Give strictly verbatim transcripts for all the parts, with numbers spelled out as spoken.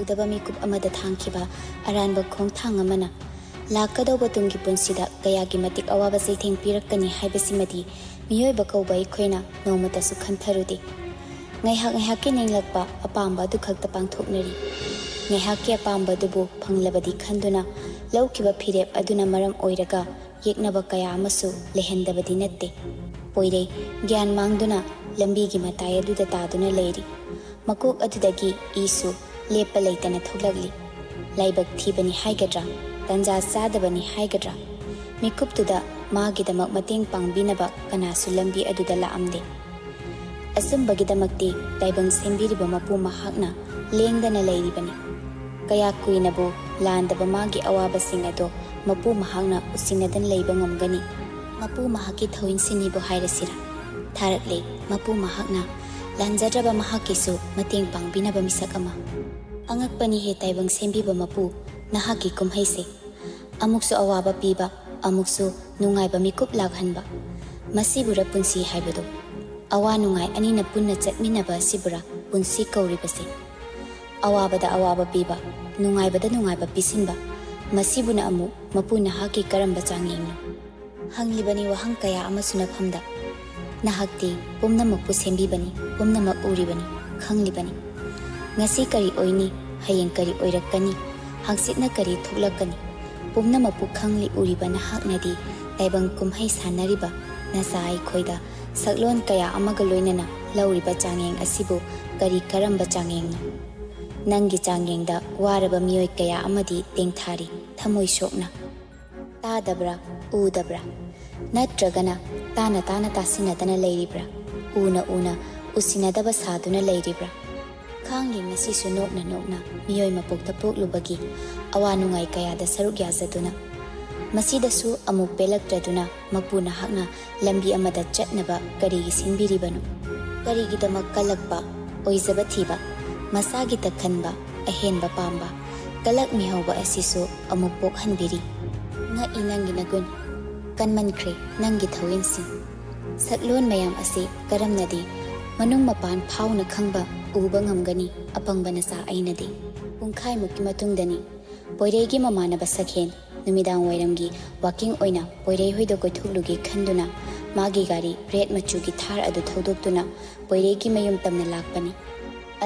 ꯇꯕ ꯃꯤꯀꯨꯞ ꯑꯃꯗ ꯊꯥꯡꯈꯤꯕ ꯑꯔꯥꯟꯕ ꯈꯣꯡꯊꯥꯡ ꯑꯃꯅ ꯂꯥꯛꯀꯗꯧꯕ ꯇꯨꯡꯒꯤ ꯄꯨꯟꯁꯤꯗ ꯀꯌꯥꯒꯤ ꯃꯇꯤꯛ ꯑꯋꯥꯕ ꯆꯩꯊꯦꯡ ꯄꯤꯔꯛꯀꯅꯤ ꯍꯥꯏꯕꯁꯤꯃꯗꯤ ꯃꯤꯑꯣꯏꯕ ꯀꯧꯕ ꯑꯩꯈꯣꯏꯅ ꯅꯣꯡꯃꯇꯁꯨ ꯈꯟꯊꯔꯨꯗꯦ꯫ ꯉꯥꯏꯍꯥꯛ ꯉꯥꯏꯍꯥꯛꯀꯤ ꯅꯤꯡꯂꯛꯄ ꯑꯄꯥꯝꯕ ꯑꯗꯨꯈꯛꯇ ꯄꯥꯡꯊꯣꯛꯅꯔꯤ꯫ ꯉꯥꯏꯍꯥꯛꯀꯤ ꯑꯄꯥꯝꯕ ꯑꯗꯨꯕꯨ ꯐꯪꯂꯕꯗꯤ ꯈꯟꯗꯨꯅ ꯂꯧꯈꯤꯕ ꯐꯤꯔꯦꯞ ꯑꯗꯨꯅ ꯃꯔꯝ ꯑꯣꯏꯔꯒ ꯌꯦꯛꯅꯕ ꯀꯌꯥ ꯑꯃꯁꯨ ꯂꯩꯍꯟꯗꯕꯗꯤ ꯅꯠꯇꯦ꯫ ꯄꯣꯏꯔꯩ ꯒ꯭ꯌꯥꯟ ꯃꯥꯡꯗꯨꯅ ꯂꯝꯕꯤꯒꯤ ꯃꯇꯥꯏ ꯑꯗꯨꯗ ꯇꯥꯗꯨꯅ ꯂꯩꯔꯤ꯫ ꯃꯀꯣꯛ ꯑꯗꯨꯗꯒꯤ ꯏꯁꯨ ꯂꯦꯞꯄ ꯂꯩꯇꯅ ꯊꯣꯛꯂꯛꯂꯤ꯫ ꯂꯥꯏꯕꯛ ꯊꯤꯕꯅꯤ ꯍꯥꯏꯒꯗ꯭ꯔꯥ, ꯇꯟꯖꯥ ꯆꯥꯗꯕꯅꯤ ꯍꯥꯏꯒꯗ꯭ꯔꯥ, ꯃꯤꯀꯨꯞꯇꯨꯗ ꯃꯥꯒꯤꯗꯃꯛ ꯃꯇꯦꯡ ꯄꯥꯡꯕꯤꯅꯕ ꯀꯅꯥꯁꯨ ꯂꯝꯕꯤ ꯑꯗꯨꯗ ꯂꯥꯛꯑꯝꯗꯦ꯫ ꯑꯆꯨꯝꯕꯒꯤꯗꯃꯛꯇꯤ ꯇꯥꯏꯕꯪ ꯁꯦꯝꯕꯤꯔꯤꯕ ꯃꯄꯨ ꯃꯍꯥꯛꯅ ꯂꯦꯡꯗꯅ ꯂꯩꯔꯤꯕꯅꯤ꯫ ꯀꯌꯥ ꯀꯨꯏꯅꯕꯨ ꯂꯥꯟꯗꯕ ꯃꯥꯒꯤ ꯑꯋꯥꯕꯁꯤꯡ ꯑꯗꯣ ꯃꯄꯨ ꯃꯍꯥꯛꯅ ꯎꯁꯤꯟꯅꯗꯅ ꯂꯩꯕ ꯉꯝꯒꯅꯤ? ꯃꯄꯨ ꯃꯍꯥꯛꯀꯤ ꯊꯧꯏꯟꯁꯤꯅꯤꯕꯨ ꯍꯥꯏꯔꯁꯤꯔꯥ? ꯊꯥꯔꯛꯂꯦ ꯃꯄꯨ ꯃꯍꯥꯛꯅ ꯂꯥꯟꯖꯗ꯭ꯔꯕ ꯃꯍꯥꯛꯀꯤꯁꯨ ꯃꯇꯦꯡ ꯄꯥꯡꯕꯤꯅꯕ ꯃꯤꯁꯛ ꯑꯃ꯫ ꯑꯉꯛꯄꯅꯤꯍꯦ ꯇꯥꯏꯕꯪ ꯁꯦꯝꯕꯤꯕ ꯃꯄꯨ, ꯅꯍꯥꯛꯀꯤ ꯀꯨꯝꯍꯩꯁꯦ꯫ ꯑꯃꯨꯛꯁꯨ ꯑꯋꯥꯕ ꯄꯤꯕ, ꯑꯃꯨꯛꯁꯨ ꯅꯨꯡꯉꯥꯏꯕ ꯃꯤꯀꯨꯞ ꯂꯥꯛꯍꯟꯕ꯫ ꯃꯁꯤꯕꯨꯔ ꯄꯨꯟꯁꯤ ꯍꯥꯏꯕꯗꯣ? ꯑꯋꯥ ꯅꯨꯡꯉꯥꯏ ꯑꯅꯤꯅ ꯄꯨꯟꯅ ꯆꯠꯃꯤꯟꯅꯕ ꯑꯁꯤꯕꯨꯔ ꯄꯨꯟꯁꯤ ꯀꯧꯔꯤꯕꯁꯦ? ꯑꯋꯥꯕꯗ ꯑꯋꯥꯕ ꯄꯤꯕ, ꯅꯨꯡꯉꯥꯏꯕꯗ ꯅꯨꯡꯉꯥꯏꯕ ꯄꯤꯁꯤꯟꯕ, ꯃꯁꯤꯕꯨꯅ ꯑꯃꯨꯛ ꯃꯄꯨ ꯅꯍꯥꯛꯀꯤ ꯀꯔꯝꯕ ꯆꯥꯡꯌꯦꯡꯅꯣ? ꯍꯪꯂꯤꯕꯅꯤ ꯋꯥꯍꯪ ꯀꯌꯥ ꯑꯃ ꯁꯨꯅꯐꯝꯗ꯫ ꯅꯍꯥꯛꯇꯤ ꯄꯨꯝꯅꯃꯛꯄꯨ ꯁꯦꯝꯕꯤꯕꯅꯤ, ꯄꯨꯝꯅꯃꯛ ꯎꯔꯤꯕꯅꯤ, ꯈꯪꯂꯤꯕꯅꯤ꯫ ꯉꯁꯤ ꯀꯔꯤ ꯑꯣꯏꯅꯤ, ꯍꯌꯦꯡ ꯀꯔꯤ ꯑꯣꯏꯔꯛꯀꯅꯤ, ꯍꯪꯆꯤꯠꯅ ꯀꯔꯤ ꯊꯣꯛꯂꯛꯀꯅꯤ, ꯄꯨꯝꯅꯃꯛꯄꯨ ꯈꯪꯂꯤ ꯎꯔꯤꯕ ꯅꯍꯥꯛꯅꯗꯤ ꯇꯥꯏꯕꯪ ꯀꯨꯝꯍꯩ ꯁꯥꯟꯅꯔꯤꯕ ꯅꯆꯥ ꯑꯩꯈꯣꯏꯗ ꯁꯛꯂꯣꯟ ꯀꯌꯥ ꯑꯃꯒ ꯂꯣꯏꯅꯅ ꯂꯧꯔꯤꯕ ꯆꯥꯡꯌꯦꯡ ꯑꯁꯤꯕꯨ ꯀꯔꯤ ꯀꯔꯝꯕ ꯆꯥꯡꯌꯦꯡꯅꯣ? ꯅꯪꯒꯤ ꯆꯥꯡꯌꯦꯡꯗ ꯋꯥꯔꯕ ꯃꯤꯑꯣꯏ ꯀꯌꯥ ꯑꯃꯗꯤ ꯇꯦꯡꯊꯥꯔꯤ, ꯊꯃꯣꯏ ꯁꯣꯛꯅ꯫ ꯇꯥꯗꯕ꯭ꯔꯥ? ꯎꯗꯕ꯭ꯔꯥ? ꯅꯠꯇ꯭ꯔꯒꯅ ꯇꯥꯅ ꯇꯥꯅ ꯇꯥꯁꯤꯟꯅꯗꯅ ꯂꯩꯔꯤꯕ꯭ꯔꯥ? ꯎꯅ ꯎꯅ ꯎꯁꯤꯟꯅꯗꯕ ꯁꯥꯗꯨꯅ ꯂꯩꯔꯤꯕ꯭ꯔꯥ? ꯈꯥꯡꯂꯤ ꯉꯁꯤꯁꯨ ꯅꯣꯛꯅ ꯅꯣꯛꯅ ꯃꯤꯑꯣꯏ ꯃꯄꯣꯛꯇ ꯄꯣꯛꯂꯨꯕꯒꯤ ꯑꯋꯥ ꯅꯨꯡꯉꯥꯏ ꯀꯌꯥꯗ ꯁꯔꯨꯛ ꯌꯥꯖꯗꯨꯅ꯫ ꯃꯁꯤꯗꯁꯨ ꯑꯃꯨꯛ ꯄꯦꯜꯂꯛꯇ꯭ꯔꯗꯨꯅ ꯃꯄꯨ ꯅꯍꯥꯛꯅ ꯂꯝꯕꯤ ꯑꯃꯗ ꯆꯠꯅꯕ ꯀꯔꯤꯒꯤ ꯁꯤꯟꯕꯤꯔꯤꯕꯅꯣ? ꯀꯔꯤꯒꯤꯗꯃꯛ ꯀꯜꯂꯛꯄ, ꯑꯣꯏꯖꯕ ꯊꯤꯕ, ꯃꯁꯥꯒꯤꯇ ꯈꯟꯕ, ꯑꯍꯦꯟꯕ ꯄꯥꯝꯕ, ꯀꯂꯛ ꯃꯤꯍꯧꯕ ꯑꯁꯤꯁꯨ ꯑꯃꯨꯛ ꯄꯣꯛꯍꯟꯕꯤꯔꯤ꯫ ꯉꯛꯏ ꯅꯪꯒꯤ ꯅꯒꯨꯟ, ꯀꯟꯃꯟꯈ꯭ꯔꯦ ꯅꯪꯒꯤ ꯊꯧꯋꯤꯟꯁꯤꯡ꯫ ꯁꯛꯂꯣꯟ ꯃꯌꯥꯝ ꯑꯁꯤ ꯀꯔꯝꯅꯗꯤ ꯃꯅꯨꯡ ꯃꯄꯥꯟ ꯐꯥꯎꯅ ꯈꯪꯕ ꯎꯕ ꯉꯝꯒꯅꯤ ꯑꯄꯪꯕ ꯅꯆꯥ ꯑꯩꯅꯗꯤ? ꯄꯨꯡꯈꯥꯏꯃꯨꯛꯀꯤ ꯃꯇꯨꯡꯗꯅꯤ꯫ ꯄꯣꯏꯔꯩꯒꯤ ꯃꯃꯥꯟꯅꯕ ꯁꯛꯍꯦꯟ ꯅꯨꯃꯤꯗꯥꯡ ꯋꯥꯏꯔꯝꯒꯤ ꯋꯥꯀꯤꯡ ꯑꯣꯏꯅ ꯄꯣꯏꯔꯩ ꯍꯣꯏꯗ ꯀꯣꯏꯊꯣꯛꯂꯨꯒꯦ ꯈꯟꯗꯨꯅ ꯃꯥꯒꯤ ꯒꯥꯔꯤ ꯔꯦꯗ ꯃꯆꯨꯒꯤ ꯊꯥꯔ ꯑꯗꯨ ꯊꯧꯗꯣꯛꯇꯨꯅ ꯄꯣꯏꯔꯩꯒꯤ ꯃꯌꯨꯝ ꯇꯝꯅ ꯂꯥꯛꯄꯅꯤ꯫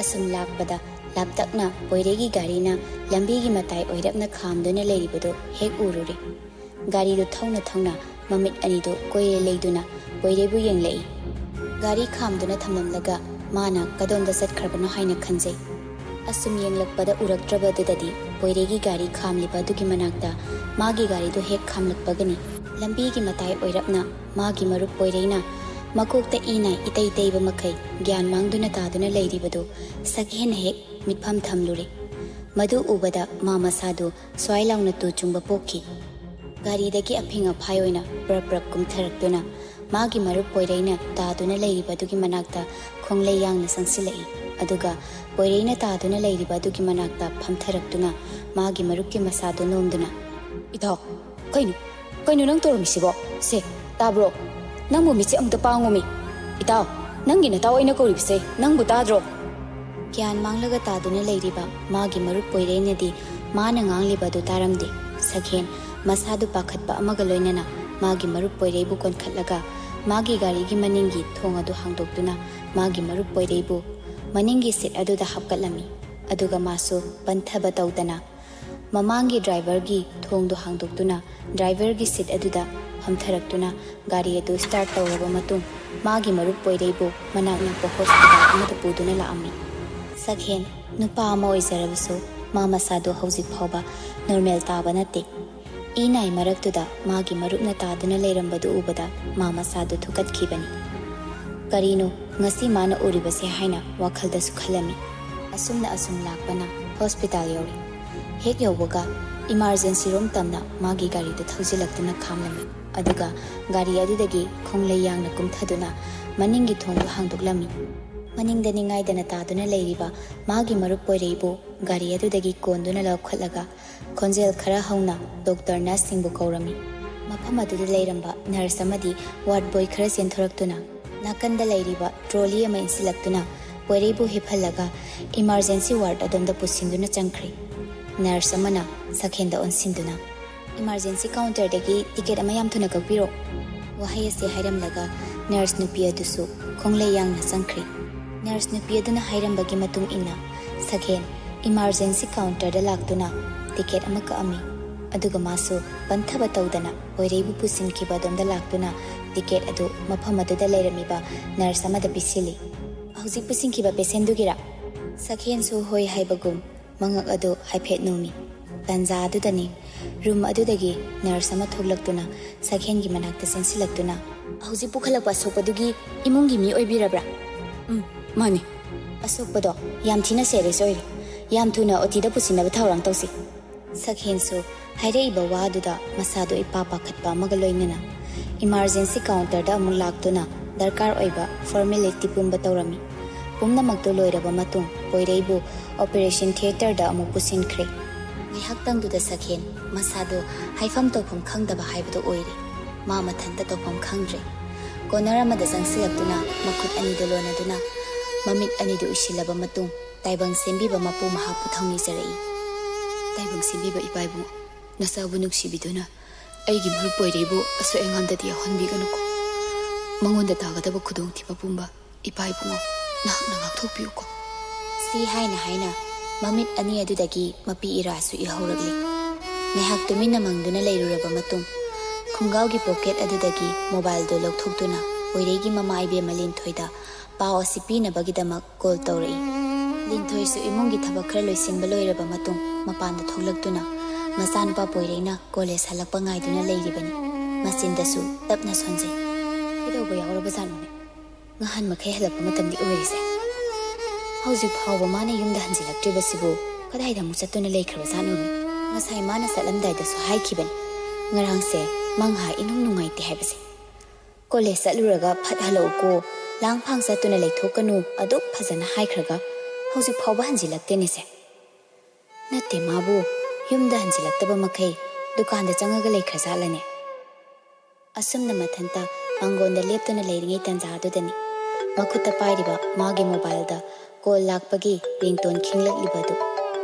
ꯑꯁꯨꯝ ꯂꯥꯛꯄꯗ ꯂꯥꯞꯇꯛꯅ ꯄꯣꯏꯔꯩꯒꯤ ꯒꯥꯔꯤꯅ ꯂꯝꯕꯤꯒꯤ ꯃꯇꯥꯏ ꯑꯣꯏꯔꯞꯅ ꯈꯥꯝꯗꯨꯅ ꯂꯩꯔꯤꯕꯗꯨ ꯍꯦꯛ ꯎꯔꯨꯔꯦ꯫ ꯒꯥꯔꯤꯗꯨ ꯊꯧꯅ ꯊꯧꯅ ꯃꯃꯤꯠ ꯑꯅꯤꯗꯨ ꯀꯣꯏꯔꯦ ꯂꯩꯗꯨꯅ ꯄꯣꯏꯔꯩꯕꯨ ꯌꯦꯡꯂꯛꯏ꯫ ꯒꯥꯔꯤ ꯈꯥꯝꯗꯨꯅ ꯊꯝꯂꯝꯂꯒ ꯃꯥꯅ ꯀꯗꯣꯝꯗ ꯆꯠꯈ꯭ꯔꯕꯅꯣ ꯍꯥꯏꯅ ꯈꯟꯖꯩ꯫ ꯑꯁꯨꯝ ꯌꯦꯡꯂꯛꯄꯗ ꯎꯔꯛꯇ꯭ꯔꯕꯗꯨꯗꯗꯤ ꯄꯣꯏꯔꯩꯒꯤ ꯒꯥꯔꯤ ꯈꯥꯝꯂꯤꯕ ꯑꯗꯨꯒꯤ ꯃꯅꯥꯛꯇ ꯃꯥꯒꯤ ꯒꯥꯔꯤꯗꯨ ꯍꯦꯛ ꯈꯥꯝꯂꯛꯄꯒꯅꯤ꯫ ꯂꯝꯕꯤꯒꯤ ꯃꯇꯥꯏ ꯑꯣꯏꯔꯞꯅ ꯃꯥꯒꯤ ꯃꯔꯨꯞ ꯄꯣꯏꯔꯩꯅ ꯃꯀꯣꯛꯇ ꯏꯅꯥꯏ ꯏꯇꯩ ꯇꯩꯕ ꯃꯈꯩ ꯒ꯭ꯌꯥꯟ ꯃꯥꯡꯗꯨꯅ ꯇꯥꯗꯨꯅ ꯂꯩꯔꯤꯕꯗꯨ ꯁꯛꯍꯦꯟꯅ ꯍꯦꯛ ꯃꯤꯠꯐꯝ ꯊꯝꯂꯨꯔꯦ꯫ ꯃꯗꯨ ꯎꯕꯗ ꯃꯥ ꯃꯁꯥꯗꯨ ꯁ꯭ꯋꯥꯏ ꯂꯥꯎꯅ ꯇꯨ ꯆꯨꯡꯕ ꯄꯣꯛꯈꯤ꯫ ꯒꯥꯔꯤꯗꯒꯤ ꯑꯐꯤꯡ ꯑꯐꯥꯏ ꯑꯣꯏꯅ ꯄ꯭ꯔꯞ ꯄ꯭ꯔꯞ ꯀꯨꯝꯊꯔꯛꯇꯨꯅ ꯃꯥꯒꯤ ꯃꯔꯨꯞ ꯄꯣꯏꯔꯩꯅ ꯇꯥꯗꯨꯅ ꯂꯩꯔꯤꯕ ꯑꯗꯨꯒꯤ ꯃꯅꯥꯛꯇ ꯈꯣꯡꯂꯩ ꯌꯥꯡꯅ ꯆꯪꯁꯤꯜꯂꯛꯏ꯫ ꯑꯗꯨꯒ ꯄꯣꯏꯔꯩꯅ ꯇꯥꯗꯨꯅ ꯂꯩꯔꯤꯕ ꯑꯗꯨꯒꯤ ꯃꯅꯥꯛꯇ ꯐꯝꯊꯔꯛꯇꯨꯅ ꯃꯥꯒꯤ ꯃꯔꯨꯞꯀꯤ ꯃꯁꯥꯗꯨ ꯅꯣꯝꯗꯨꯅ, "ꯏꯇꯥꯎ, ꯀꯩꯅꯣ? ꯀꯩꯅꯣ ꯅꯪ ꯇꯧꯔꯝꯃꯤꯁꯤꯕꯣ? ꯁꯦ, ꯇꯥꯕ꯭ꯔꯣ? ꯅꯪꯕꯨ ꯃꯤꯠꯁꯦ ꯑꯃꯨꯛꯇ ꯄꯥꯡꯉꯨꯃꯤ꯫ ꯏꯇꯥꯎ, ꯅꯪꯒꯤ ꯅꯇꯥꯎ ꯑꯩꯅ ꯀꯧꯔꯤꯕꯁꯦ ꯅꯪꯕꯨ ꯇꯥꯗ꯭ꯔꯣ?" ꯒ꯭ꯌꯥꯟ ꯃꯥꯡꯂꯒ ꯇꯥꯗꯨꯅ ꯂꯩꯔꯤꯕ ꯃꯥꯒꯤ ꯃꯔꯨꯞ ꯄꯣꯏꯔꯩꯅꯗꯤ ꯃꯥꯅ ꯉꯥꯡꯂꯤꯕ ꯑꯗꯨ ꯇꯥꯔꯝꯗꯦ꯫ ꯁꯛꯍꯦꯟ ꯃꯁꯥꯗꯨ ꯄꯥꯈꯠꯄ ꯑꯃꯒ ꯂꯣꯏꯅꯅ ꯃꯥꯒꯤ ꯃꯔꯨꯞ ꯄꯣꯏꯔꯩꯕꯨ ꯀꯣꯟꯈꯠꯂꯒ ꯃꯥꯒꯤ ꯒꯥꯔꯤꯒꯤ ꯃꯅꯤꯡꯒꯤ ꯊꯣꯡ ꯑꯗꯨ ꯍꯥꯡꯗꯣꯛꯇꯨꯅ ꯃꯥꯒꯤ ꯃꯔꯨꯞ ꯄꯣꯏꯔꯩꯕꯨ ꯃꯅꯤꯡꯒꯤ ꯁꯤꯠ ꯑꯗꯨꯗ ꯍꯥꯞꯀꯠꯂꯝꯃꯤ꯫ ꯑꯗꯨꯒ ꯃꯥꯁꯨ ꯄꯟꯊꯕ ꯇꯧꯗꯅ ꯃꯃꯥꯡꯒꯤ ꯗ꯭ꯔꯥꯏꯚꯔꯒꯤ ꯊꯣꯡꯗꯨ ꯍꯥꯡꯗꯣꯛꯇꯨꯅ ꯗ꯭ꯔꯥꯏꯚꯔꯒꯤ ꯁꯤꯠ ꯑꯗꯨꯗ ꯐꯝꯊꯔꯛꯇꯨꯅ ꯒꯥꯔꯤ ꯑꯗꯨ ꯁ꯭ꯇꯥꯔꯠ ꯇꯧꯔꯕ ꯃꯇꯨꯡ ꯃꯥꯒꯤ ꯃꯔꯨꯞ ꯄꯣꯏꯔꯩꯕꯨ ꯃꯅꯥꯛ ꯅꯛꯄ ꯍꯣꯁꯄꯤꯇꯥꯜ ꯑꯃꯗ ꯄꯨꯗꯨꯅ ꯂꯥꯛꯑꯝꯃꯤ꯫ ꯁꯛꯍꯦꯟ ꯅꯨꯄꯥ ꯑꯃ ꯑꯣꯏꯖꯔꯕꯁꯨ ꯃꯥ ꯃꯁꯥꯗꯨ ꯍꯧꯖꯤꯛ ꯐꯥꯎꯕ ꯅꯣꯔꯃꯦꯜ ꯇꯥꯕ ꯅꯠꯇꯦ꯫ ꯏ ꯅꯥꯏ ꯃꯔꯛꯇꯨꯗ ꯃꯥꯒꯤ ꯃꯔꯨꯞꯅ ꯇꯥꯗꯨꯅ ꯂꯩꯔꯝꯕꯗꯨ ꯎꯕꯗ ꯃꯥ ꯃꯁꯥꯗꯨ ꯊꯨꯀꯠꯈꯤꯕꯅꯤ꯫ ꯀꯔꯤꯅꯣ ꯉꯁꯤ ꯃꯥꯅ ꯎꯔꯤꯕꯁꯦ ꯍꯥꯏꯅ ꯋꯥꯈꯜꯗꯁꯨ ꯈꯜꯂꯝꯃꯤ꯫ ꯑꯁꯨꯝꯅ ꯑꯁꯨꯝ ꯂꯥꯛꯄꯅ ꯍꯣꯁꯄꯤꯇꯥꯜ ꯌꯧꯔꯦ꯫ ꯍꯦꯛ ꯌꯧꯕꯒ ꯏꯃꯥꯔꯖꯦꯟꯁꯤ ꯔꯨꯝ ꯇꯝꯅ ꯃꯥꯒꯤ ꯒꯥꯔꯤꯗꯨ ꯊꯧꯖꯤꯜꯂꯛꯇꯨꯅ ꯈꯥꯝꯂꯝꯃꯤ꯫ ꯑꯗꯨꯒ ꯒꯥꯔꯤ ꯑꯗꯨꯗꯒꯤ ꯈꯣꯡꯂꯩ ꯌꯥꯡꯅ ꯀꯨꯝꯊꯗꯨꯅ ꯃꯅꯤꯡꯒꯤ ꯊꯣꯡꯗꯨ ꯍꯥꯡꯗꯣꯛꯂꯝꯃꯤ꯫ ꯃꯅꯤꯡꯗ ꯅꯤꯡꯉꯥꯏꯗꯅ ꯇꯥꯗꯨꯅ ꯂꯩꯔꯤꯕ ꯃꯥꯒꯤ ꯃꯔꯨꯞ ꯄꯣꯏꯔꯩꯕꯨ ꯒꯥꯔꯤ ꯑꯗꯨꯗꯒꯤ ꯀꯣꯟꯗꯨꯅ ꯂꯧꯈꯠꯂꯒ ꯈꯣꯟꯖꯦꯜ ꯈꯔ ꯍꯧꯅ ꯗꯣꯛꯇꯔ ꯅꯔꯁꯁꯤꯡꯕꯨ ꯀꯧꯔꯝꯃꯤ꯫ ꯃꯐꯝ ꯑꯗꯨꯗ ꯂꯩꯔꯝꯕ ꯅꯔꯁ ꯑꯃꯗꯤ ꯋꯥꯔꯗ ꯕꯣꯏ ꯈꯔ ꯆꯦꯟꯊꯣꯔꯛꯇꯨꯅ ꯅꯥꯀꯟꯗ ꯂꯩꯔꯤꯕ ꯇ꯭ꯔꯣꯂꯤ ꯑꯃ ꯏꯟꯁꯤꯜꯂꯛꯇꯨꯅ ꯄꯣꯏꯔꯩꯕꯨ ꯍꯤꯞꯍꯜꯂꯒ ꯏꯃꯥꯔꯖꯦꯟꯁꯤ ꯋꯥꯔꯗ ꯑꯗꯣꯝꯗ ꯄꯨꯁꯤꯟꯗꯨꯅ ꯆꯪꯈ꯭ꯔꯦ꯫ ꯅꯔꯁ ꯑꯃꯅ ꯁꯈꯦꯟꯗ ꯑꯣꯟꯁꯤꯟꯗꯨꯅ, "ꯏꯃꯥꯔꯖꯦꯟꯁꯤ ꯀꯥꯎꯟꯇꯔꯗꯒꯤ ꯇꯤꯀꯦꯠ ꯑꯃ ꯌꯥꯝ ꯊꯨꯅ ꯀꯛꯄꯤꯔꯣ" ꯋꯥꯍꯩ ꯑꯁꯤ ꯍꯥꯏꯔꯝꯂꯒ ꯅꯔꯁ ꯅꯨꯄꯤ ꯑꯗꯨꯁꯨ ꯈꯣꯡꯂꯩ ꯌꯥꯡꯅ ꯆꯪꯈ꯭ꯔꯦ꯫ ꯅꯔꯁ ꯅꯨꯄꯤ ꯑꯗꯨꯅ ꯍꯥꯏꯔꯝꯕꯒꯤ ꯃꯇꯨꯡ ꯏꯟꯅ ꯁꯈꯦꯟ ꯏꯃꯥꯔꯖꯦꯟꯁꯤ ꯀꯥꯎꯟꯇꯔꯗ ꯂꯥꯛꯇꯨꯅ ꯇꯤꯀꯦꯠ ꯑꯃ ꯀꯛꯑꯝꯃꯤ꯫ ꯑꯗꯨꯒ ꯃꯥꯁꯨ ꯄꯟꯊꯕ ꯇꯧꯗꯅ ꯄꯣꯏꯔꯩꯕꯨ ꯄꯨꯁꯤꯟꯈꯤꯕ ꯑꯗꯣꯝꯗ ꯂꯥꯛꯇꯨꯅ ꯇꯤꯀꯦꯠ ꯑꯗꯨ ꯃꯐꯝ ꯑꯗꯨꯗ ꯂꯩꯔꯝꯃꯤꯕ ꯅꯔꯁ ꯑꯃꯗ ꯄꯤꯁꯤꯜꯂꯤ꯫ "ꯍꯧꯖꯤꯛ ꯄꯨꯁꯤꯟꯈꯤꯕ ꯄꯦꯁꯦꯟꯗꯨꯒꯤꯔꯥ?" ꯁꯈꯦꯟꯁꯨ ꯍꯣꯏ ꯍꯥꯏꯕꯒꯨꯝ ꯃꯉꯛ ꯑꯗꯨ ꯍꯥꯏꯐꯦꯠ ꯅꯣꯝꯃꯤ꯫ ꯇꯥꯟꯖꯥ ꯑꯗꯨꯗꯅꯤ ꯔꯨꯝ ꯑꯗꯨꯗꯒꯤ ꯅꯔꯁ ꯑꯃ ꯊꯣꯛꯂꯛꯇꯨꯅ ꯁꯈꯦꯟꯒꯤ ꯃꯅꯥꯛꯇ ꯆꯦꯟꯁꯤꯜꯂꯛꯇꯨꯅ, "ꯍꯧꯖꯤꯛ ꯄꯨꯈꯠꯂꯛꯄ ꯑꯁꯣꯛꯄꯗꯨꯒꯤ ꯏꯃꯨꯡꯒꯤ ꯃꯤ ꯑꯣꯏꯕꯤꯔꯕ꯭ꯔꯥ?" "ꯎꯝ, ꯃꯥꯅꯤ꯫ ꯑꯁꯣꯛꯄꯗꯣ ꯌꯥꯝ ꯊꯤꯅ ꯁꯦꯔꯤꯌꯁ ꯑꯣꯏꯔꯦ꯫ ꯌꯥꯝ ꯊꯨꯅ ꯑꯣꯇꯤꯗ ꯄꯨꯁꯤꯟꯅꯕ ꯊꯧꯔꯥꯡ ꯇꯧꯁꯤ꯫" ꯁꯛꯍꯦꯟꯁꯨ ꯍꯥꯏꯔꯛꯏꯕ ꯋꯥꯗꯨꯗ ꯃꯁꯥꯗꯣ ꯏꯄꯥ ꯄꯥꯈꯠꯄ ꯑꯃꯒ ꯂꯣꯏꯅꯅ ꯏꯃꯥꯔꯖꯦꯟꯁꯤ ꯀꯥꯎꯟꯇꯔꯗ ꯑꯃꯨꯛ ꯂꯥꯛꯇꯨꯅ ꯗꯔꯀꯥꯔ ꯑꯣꯏꯕ ꯐꯣꯔꯃꯦꯂꯤꯇꯤ ꯄꯨꯝꯕ ꯇꯧꯔꯝꯃꯤ꯫ ꯄꯨꯝꯅꯃꯛꯇꯨ ꯂꯣꯏꯔꯕ ꯃꯇꯨꯡ ꯄꯣꯏꯔꯩꯕꯨ ꯑꯣꯄꯔꯦꯁꯟ ꯊꯤꯌꯦꯇꯔꯗ ꯑꯃꯨꯛ ꯄꯨꯁꯤꯟꯈ꯭ꯔꯦ꯫ ꯉꯥꯏꯍꯥꯛꯇꯪꯗꯨꯗ ꯁꯛꯍꯦꯟ ꯃꯁꯥꯗꯣ ꯍꯥꯏꯐꯝ ꯇꯧꯐꯝ ꯈꯪꯗꯕ ꯍꯥꯏꯕꯗꯨ ꯑꯣꯏꯔꯦ꯫ ꯃꯥ ꯃꯊꯟꯇ ꯇꯧꯐꯝ ꯈꯪꯗ꯭ꯔꯦ꯫ ꯀꯣꯅꯔ ꯑꯃꯗ ꯆꯪꯁꯤꯜꯂꯛꯇꯨꯅ ꯃꯈꯨꯠ ꯑꯅꯤꯗꯨ ꯂꯣꯟꯅꯗꯨꯅ ꯃꯃꯤꯠ ꯑꯅꯤꯗꯨ ꯎꯏꯁꯤꯜꯂꯕ ꯃꯇꯨꯡ ꯇꯥꯏꯕꯪ ꯁꯦꯝꯕꯤꯕ ꯃꯄꯨ ꯃꯍꯥꯛꯄꯨ ꯊꯧꯅꯤꯖꯔꯛꯏ꯫ "ꯇꯥꯏꯕꯪ ꯁꯦꯝꯕꯤꯕ ꯏꯄꯥ ꯏꯕꯨꯡꯉꯣ, ꯅꯆꯥꯕꯨ ꯅꯨꯡꯁꯤꯕꯤꯗꯨꯅ ꯑꯩꯒꯤ ꯃꯔꯨꯞ ꯄꯣꯏꯔꯩꯕꯨ ꯑꯁꯣꯏ ꯑꯉꯥꯝꯗꯗꯤ ꯌꯥꯎꯍꯟꯕꯤꯒꯅꯨꯀꯣ꯫ ꯃꯉꯣꯟꯗ ꯇꯥꯒꯗꯕ ꯈꯨꯗꯣꯡꯊꯤꯕ ꯄꯨꯝꯕ ꯏꯄꯥ ꯏꯕꯨꯡꯉꯣ ꯅꯍꯥꯛꯅ ꯉꯥꯛꯊꯣꯛꯄꯤꯌꯨꯀꯣ꯫" ꯁꯤ ꯍꯥꯏꯅ ꯍꯥꯏꯅ ꯃꯃꯤꯠ ꯑꯅꯤ ꯑꯗꯨꯗꯒꯤ ꯃꯄꯤ ꯏꯔꯥꯁꯨ ꯏꯍꯧꯔꯛꯂꯤ꯫ ꯉꯥꯏꯍꯥꯛ ꯇꯨꯃꯤꯟꯅ ꯃꯪꯗꯨꯅ ꯂꯩꯔꯨꯔꯕ ꯃꯇꯨꯡ ꯈꯣꯡꯒ꯭ꯔꯥꯎꯒꯤ ꯄꯣꯀꯦꯠ ꯑꯗꯨꯗꯒꯤ ꯃꯣꯕꯥꯏꯜꯗꯨ ꯂꯧꯊꯣꯛꯇꯨꯅ ꯄꯣꯏꯔꯩꯒꯤ ꯃꯃꯥ ꯏꯕꯦꯝꯃ ꯂꯤꯟꯊꯣꯏꯗ ꯄꯥꯎ ꯑꯁꯤ ꯄꯤꯅꯕꯒꯤꯗꯃꯛ ꯀꯣꯜ ꯇꯧꯔꯛꯏ꯫ ꯂꯤꯟꯊꯣꯏꯁꯨ ꯏꯃꯨꯡꯒꯤ ꯊꯕꯛ ꯈꯔ ꯂꯣꯏꯁꯤꯟꯕ ꯂꯣꯏꯔꯕ ꯃꯇꯨꯡ ꯃꯄꯥꯟꯗ ꯊꯣꯛꯂꯛꯇꯨꯅ ꯃꯆꯥꯅꯨꯄꯥ ꯄꯣꯏꯔꯩꯅ ꯀꯣꯂꯦꯖ ꯍꯜꯂꯛꯄ ꯉꯥꯏꯗꯨꯅ ꯂꯩꯔꯤꯕꯅꯤ꯫ ꯃꯆꯤꯟꯗꯁꯨ ꯇꯞꯅ ꯁꯣꯟꯖꯩ꯫ "ꯀꯩꯗꯧꯕ ꯌꯥꯎꯔꯕꯖꯥꯠꯅꯣꯅꯦ? ꯉꯍꯥꯟ ꯃꯈꯩ ꯍꯜꯂꯛꯄ ꯃꯇꯝꯗꯤ ꯑꯣꯏꯔꯤꯁꯦ꯫ ꯍꯧꯖꯤꯛ ꯐꯥꯎꯕ ꯃꯥꯅ ꯌꯨꯝꯗ ꯍꯟꯖꯤꯜꯂꯛꯇ꯭ꯔꯤꯕꯁꯤꯕꯨ ꯀꯗꯥꯏꯗ ꯑꯃꯨꯛ ꯆꯠꯇꯨꯅ ꯂꯩꯈ꯭ꯔꯕꯖꯥꯠꯅꯣꯅꯦ? ꯉꯁꯥꯏ ꯃꯥꯅ ꯆꯠꯂꯝꯗꯥꯏꯗꯁꯨ ꯍꯥꯏꯈꯤꯕꯅꯤ, ꯉꯔꯥꯡꯁꯦ ꯃꯪꯍꯥ ꯏꯅꯨꯡ ꯅꯨꯡꯉꯥꯏꯇꯦ ꯍꯥꯏꯕꯁꯦ꯫ ꯀꯣꯂꯦꯖ ꯆꯠꯂꯨꯔꯒ ꯐꯠ ꯍꯜꯂꯛꯎꯀꯣ, ꯂꯥꯡ ꯐꯥꯡ ꯆꯠꯇꯨꯅ ꯂꯩꯊꯣꯛꯀꯅꯨ ꯑꯗꯨꯛ ꯐꯖꯅ ꯍꯥꯏꯈ꯭ꯔꯒ ꯍꯧꯖꯤꯛ ꯐꯥꯎꯕ ꯍꯟꯖꯤꯜꯂꯛꯇꯦꯅꯦꯁꯦ꯫ ꯅꯠꯇꯦ, ꯃꯥꯕꯨ ꯌꯨꯝꯗ ꯍꯟꯖꯤꯜꯂꯛꯇꯕ ꯃꯈꯩ ꯗꯨꯀꯥꯟꯗ ꯆꯪꯉꯒ ꯂꯩꯈ꯭ꯔꯖꯥꯠꯂꯅꯦ?" ꯑꯁꯨꯝꯅ ꯃꯊꯟꯇ ꯃꯥꯡꯒꯣꯟꯗ ꯂꯦꯞꯇꯨꯅ ꯂꯩꯔꯤꯉꯩ ꯇꯟꯖꯥ ꯑꯗꯨꯗꯅꯤ ꯃꯈꯨꯠꯇ ꯄꯥꯏꯔꯤꯕ ꯃꯥꯒꯤ ꯃꯣꯕꯥꯏꯜꯗ ꯀꯣꯜ ꯂꯥꯛꯄꯒꯤ ꯔꯤꯡꯇꯣꯟ ꯈꯤꯡꯂꯛꯂꯤꯕ ꯑꯗꯨ꯫